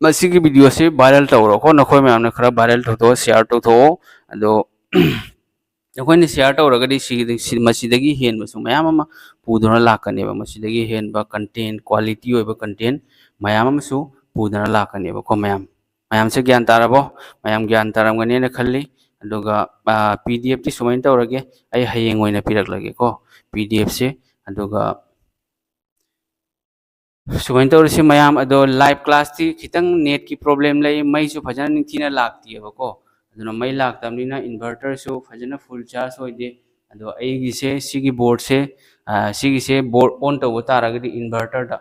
ꯃꯁꯤꯒꯤ ꯚꯤꯗꯤꯑꯣꯁꯤ ꯚꯥꯏꯔꯦꯜ ꯇꯧꯔꯣꯀꯣ, ꯅꯈꯣꯏ ꯃꯌꯥꯝꯅ ꯈꯔ ꯚꯥꯏꯔꯦꯜ ꯇꯧꯊꯣꯛꯑꯣ, ꯁꯤꯌꯥꯔ ꯇꯧꯊꯣꯛꯑꯣ꯫ ꯑꯗꯣ ꯑꯩꯈꯣꯏꯅ ꯁꯤꯌꯥꯔ ꯇꯧꯔꯒꯗꯤ ꯁꯤꯒꯤ-, ꯁꯤ-, ꯃꯁꯤꯗꯒꯤ ꯍꯦꯟꯕꯁꯨ ꯃꯌꯥꯝ ꯑꯃ ꯄꯨꯗꯨꯅ ꯂꯥꯛꯀꯅꯦꯕ꯫ ꯃꯁꯤꯗꯒꯤ ꯍꯦꯟꯕ ꯀꯟꯇꯦꯟ, ꯀ꯭ꯋꯥꯂꯤꯇꯤ ꯑꯣꯏꯕ ꯀꯟꯇꯦꯟ ꯃꯌꯥꯝ ꯑꯃꯁꯨ ꯄꯨꯗꯨꯅ ꯂꯥꯛꯀꯅꯦꯕꯀꯣ ꯃꯌꯥꯝ꯫ ꯃꯌꯥꯝꯁꯦ ꯒ꯭ꯌꯥꯟ ꯇꯥꯔꯕꯣ? ꯃꯌꯥꯝ ꯒ꯭ꯌꯥꯟ ꯇꯥꯔꯝꯒꯅꯦꯅ ꯈꯜꯂꯤ꯫ ꯑꯗꯨꯒ, ꯑ, ꯄꯤ ꯗꯤ ꯑꯦꯐꯇꯤ ꯁꯨꯃꯥꯏꯅ ꯇꯧꯔꯒꯦ, ꯑꯩ ꯍꯌꯦꯡ ꯑꯣꯏꯅ ꯄꯤꯔꯛꯂꯒꯦꯀꯣ ꯄꯤ ꯗꯤ ꯑꯦꯐꯁꯦ꯫ ꯑꯗꯨꯒ ꯁꯨꯃꯥꯏꯅ ꯇꯧꯔꯁꯤ ꯃꯌꯥꯝ꯫ ꯑꯗꯣ ꯂꯥꯏꯚ ꯀ꯭ꯂꯥꯁꯇꯤ ꯈꯤꯇꯪ ꯅꯦꯠꯀꯤ ꯄ꯭ꯔꯣꯕ꯭ꯂꯦꯝ ꯂꯩ, ꯃꯩꯁꯨ ꯐꯖꯅ ꯅꯤꯡꯊꯤꯅ ꯂꯥꯛꯇꯦꯕꯀꯣ꯫ ꯑꯗꯨꯅ ꯃꯩ ꯂꯥꯛꯇꯕꯅꯤꯅ ꯏꯟꯚꯔꯇꯔꯁꯨ ꯐꯖꯅ ꯐꯨꯜ ꯆꯥꯔꯖ ꯑꯣꯏꯗꯦ꯫ ꯑꯗꯣ ꯑꯩꯒꯤꯁꯦ, ꯁꯤꯒꯤ ꯕꯣꯔꯗꯁꯦ, ꯑ, ꯁꯤꯒꯤꯁꯦ ꯕꯣꯔꯗ ꯑꯣꯟ ꯇꯧꯕ ꯇꯥꯔꯒꯗꯤ ꯏꯟꯚꯔꯇꯔꯗ,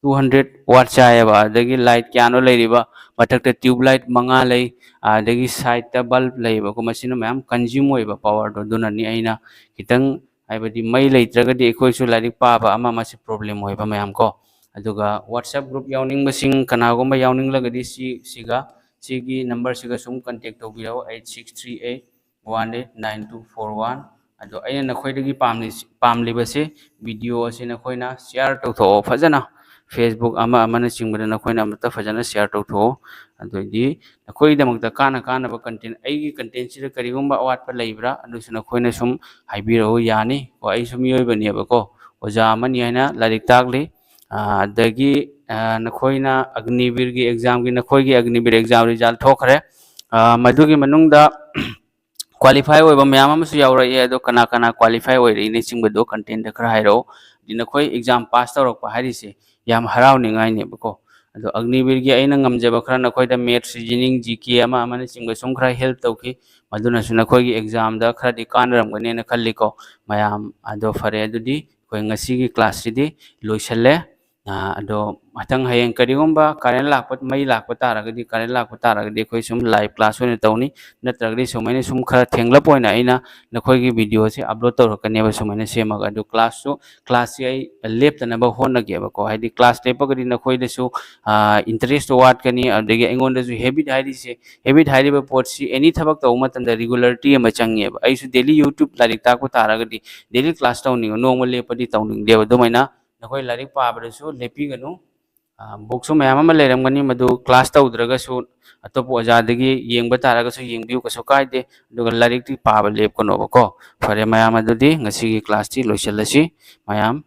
two hundred watt ꯆꯥꯏꯌꯦꯕ꯫ ꯑꯗꯒꯤ light ꯀꯌꯥꯅꯣ ꯂꯩꯔꯤꯕ, ꯃꯊꯛꯇ tube light ꯃꯉꯥ ꯂꯩ, ꯑꯗꯒꯤ sideꯇ bulb ꯂꯩꯌꯦꯕꯀꯣ꯫ ꯃꯁꯤꯅ ꯃꯌꯥꯝ consume ꯑꯣꯏꯕ powerꯗꯣ꯫ ꯑꯗꯨꯅꯅꯤ ꯑꯩꯅ ꯈꯤꯇꯪ, ꯍꯥꯏꯕꯗꯤ ꯃꯩ ꯂꯩꯇ꯭ꯔꯒꯗꯤ ꯑꯩꯈꯣꯏꯁꯨ ꯂꯥꯏꯔꯤꯛ ꯄꯥꯕ ꯑꯃ ꯑꯃꯁꯦ problem ꯑꯣꯏꯕ ꯃꯌꯥꯝ ꯀꯣ꯫ ꯑꯗꯨꯒ WhatsApp group ꯌꯥꯎꯅꯤꯡꯕꯁꯤꯡ ꯀꯅꯥꯒꯨꯝꯕ ꯌꯥꯎꯅꯤꯡꯂꯒꯗꯤ ꯁꯤ, ꯁꯤꯒ, ꯁꯤꯒꯤ numberꯁꯤꯒ ꯁꯨꯝ contact ꯇꯧꯕꯤꯔꯛꯎ, eight six three eight one eight nine two four one꯫ ꯑꯗꯣ ꯑꯩꯅ ꯅꯈꯣꯏꯗꯒꯤ ꯄꯥꯝꯂꯤ-, ꯄꯥꯝꯂꯤꯕꯁꯤ video ꯑꯁꯤ ꯅꯈꯣꯏꯅ share ꯇꯧꯊꯣꯛꯑꯣ ꯐꯖꯅ꯫ Facebook ꯑꯃ ꯑꯃꯅꯆꯤꯡꯕꯗ ꯅꯈꯣꯏꯅ ꯑꯃꯨꯛꯇ ꯐꯖꯅ share ꯇꯧꯊꯣꯛꯑꯣ꯫ ꯑꯗꯨꯑꯣꯏꯗꯤ ꯅꯈꯣꯏꯒꯤꯗꯃꯛꯇ ꯀꯥꯟꯅ ꯀꯥꯟꯅꯕ content, ꯑꯩꯒꯤ contentꯁꯤꯗ ꯀꯔꯤꯒꯨꯝꯕ ꯑꯋꯥꯠꯄ ꯂꯩꯕ꯭ꯔꯥ, ꯑꯗꯨꯁꯨ ꯅꯈꯣꯏꯅ ꯁꯨꯝ ꯍꯥꯏꯕꯤꯔꯛꯎ, ꯌꯥꯅꯤ꯫ ꯀꯣ, ꯑꯩꯁꯨ ꯃꯤꯑꯣꯏꯕꯅꯦꯕꯀꯣ, ꯑꯣꯖꯥ ꯑꯃꯅꯤ ꯍꯥꯏꯅ ꯂꯥꯏꯔꯤꯛ ꯇꯥꯛꯂꯤ꯫ ꯑꯥ, ꯑꯗꯒꯤ, ꯑꯥ, ꯅꯈꯣꯏꯅ ꯑꯒꯅꯤꯕꯤꯔꯒꯤ examꯒꯤ, ꯅꯈꯣꯏꯒꯤ ꯑꯒꯅꯤꯕꯤꯔ exam result ꯊꯣꯛꯈ꯭ꯔꯦ꯫ ꯑꯥ, ꯃꯗꯨꯒꯤ ꯃꯅꯨꯡꯗ qualify ꯑꯣꯏꯕ ꯃꯌꯥꯝ ꯑꯃꯁꯨ ꯌꯥꯎꯔꯛꯑꯦ꯫ ꯑꯗꯣ ꯀꯅꯥ ꯀꯅꯥ qualify ꯑꯣꯏꯔꯛꯏꯅꯆꯤꯡꯕꯗꯣ contentꯗ ꯈꯔ ꯍꯥꯏꯔꯛꯑꯣ꯫ ꯑꯗꯤ ꯅꯈꯣꯏ exam pass ꯇꯧꯔꯛꯄ ꯍꯥꯏꯔꯤꯁꯦ ꯌꯥꯝ ꯍꯔꯥꯎꯅꯤꯡꯉꯥꯏꯅꯦꯕꯀꯣ꯫ ꯑꯗꯣ ꯑꯒꯅꯤꯕꯤꯔꯒꯤ ꯑꯩꯅ ꯉꯝꯖꯕ ꯈꯔ ꯅꯈꯣꯏꯗ maths, reasoning, GK ꯑꯃ ꯑꯃꯅꯆꯤꯡꯕ ꯁꯨꯝ ꯈꯔ help ꯇꯧꯈꯤ꯫ ꯃꯗꯨꯅꯁꯨ ꯅꯈꯣꯏꯒꯤ examꯗ ꯈꯔꯗꯤ ꯀꯥꯟꯅꯔꯝꯒꯅꯦꯅ ꯈꯜꯂꯤꯀꯣ ꯃꯌꯥꯝ꯫ ꯑꯗꯣ ꯐꯔꯦ, ꯑꯗꯨꯗꯤ ꯑꯩꯈꯣꯏ ꯉꯁꯤꯒꯤ classꯁꯤꯗꯤ ꯂꯣꯏꯁꯜꯂꯦ꯫ ꯑꯥ, ꯑꯗꯣ ꯃꯊꯪ ꯍꯌꯦꯡ ꯀꯔꯤꯒꯨꯝꯕ current ꯂꯥꯛꯄ, ꯃꯩ ꯂꯥꯛꯄ ꯇꯥꯔꯒꯗꯤ, current ꯂꯥꯛꯄ ꯇꯥꯔꯒꯗꯤ ꯑꯩꯈꯣꯏ ꯁꯨꯝ live class ꯑꯣꯏꯅ ꯇꯧꯅꯤ꯫ ꯅꯠꯇ꯭ꯔꯒꯗꯤ ꯁꯨꯃꯥꯏꯅ ꯁꯨꯝ ꯈꯔ ꯊꯦꯡꯂꯞ ꯑꯣꯏꯅ ꯑꯩꯅ ꯅꯈꯣꯏꯒꯤ videoꯁꯦ upload ꯇꯧꯔꯛꯀꯅꯦꯕ ꯁꯨꯃꯥꯏꯅ ꯁꯦꯝꯃꯒ꯫ ꯑꯗꯨ classꯁꯨ, classꯁꯤ ꯑꯩ ꯂꯦꯞꯇꯅꯕ ꯍꯣꯠꯅꯒꯦꯕꯀꯣ꯫ ꯍꯥꯏꯗꯤ class ꯂꯦꯞꯄꯒꯗꯤ ꯅꯈꯣꯏꯗꯁꯨ, ꯑꯥ, interestꯇꯣ ꯋꯥꯠꯀꯅꯤ꯫ ꯑꯗꯒꯤ ꯑꯩꯉꯣꯟꯗꯁꯨ habit ꯍꯥꯏꯔꯤꯁꯦ, habit ꯍꯥꯏꯔꯤꯕ ꯄꯣꯠꯁꯤ any ꯊꯕꯛ ꯇꯧꯕ ꯃꯇꯝꯗ regularity ꯑꯃ ꯆꯪꯉꯦꯕ꯫ ꯑꯩꯁꯨ daily YouTube ꯂꯥꯏꯔꯤꯛ ꯇꯥꯛꯄ ꯇꯥꯔꯒꯗꯤ daily class ꯇꯧꯅꯤꯡꯉ-, ꯅꯣꯡꯃ ꯂꯦꯞꯄꯗꯤ ꯇꯧꯅꯤꯡꯗꯦꯕ꯫ ꯑꯗꯨꯃꯥꯏꯅ ꯅꯈꯣꯏ ꯂꯥꯏꯔꯤꯛ ꯄꯥꯕꯗꯁꯨ ꯂꯦꯞꯄꯤꯒꯅꯨ꯫ ꯑꯥ, bookꯁꯨ ꯃꯌꯥꯝ ꯑꯃ ꯂꯩꯔꯝꯒꯅꯤ, ꯃꯗꯨ class ꯇꯧꯗ꯭ꯔꯒꯁꯨ ꯑꯇꯣꯞꯄ ꯑꯣꯖꯥꯗꯒꯤ ꯌꯦꯡꯕ ꯇꯥꯔꯒꯁꯨ ꯌꯦꯡꯕꯤꯌꯨ, ꯀꯩꯁꯨ ꯀꯥꯏꯗꯦ꯫ ꯑꯗꯨꯒ ꯂꯥꯏꯔꯤꯛꯇꯤ ꯄꯥꯕ ꯂꯦꯞꯀꯅꯣꯕꯀꯣ꯫ ꯐꯔꯦ ꯃꯌꯥꯝ, ꯑꯗꯨꯗꯤ ꯉꯁꯤꯒꯤ classꯇꯤ ꯂꯣꯏꯁꯤꯜꯂꯁꯤ꯫ ꯃꯌꯥꯝ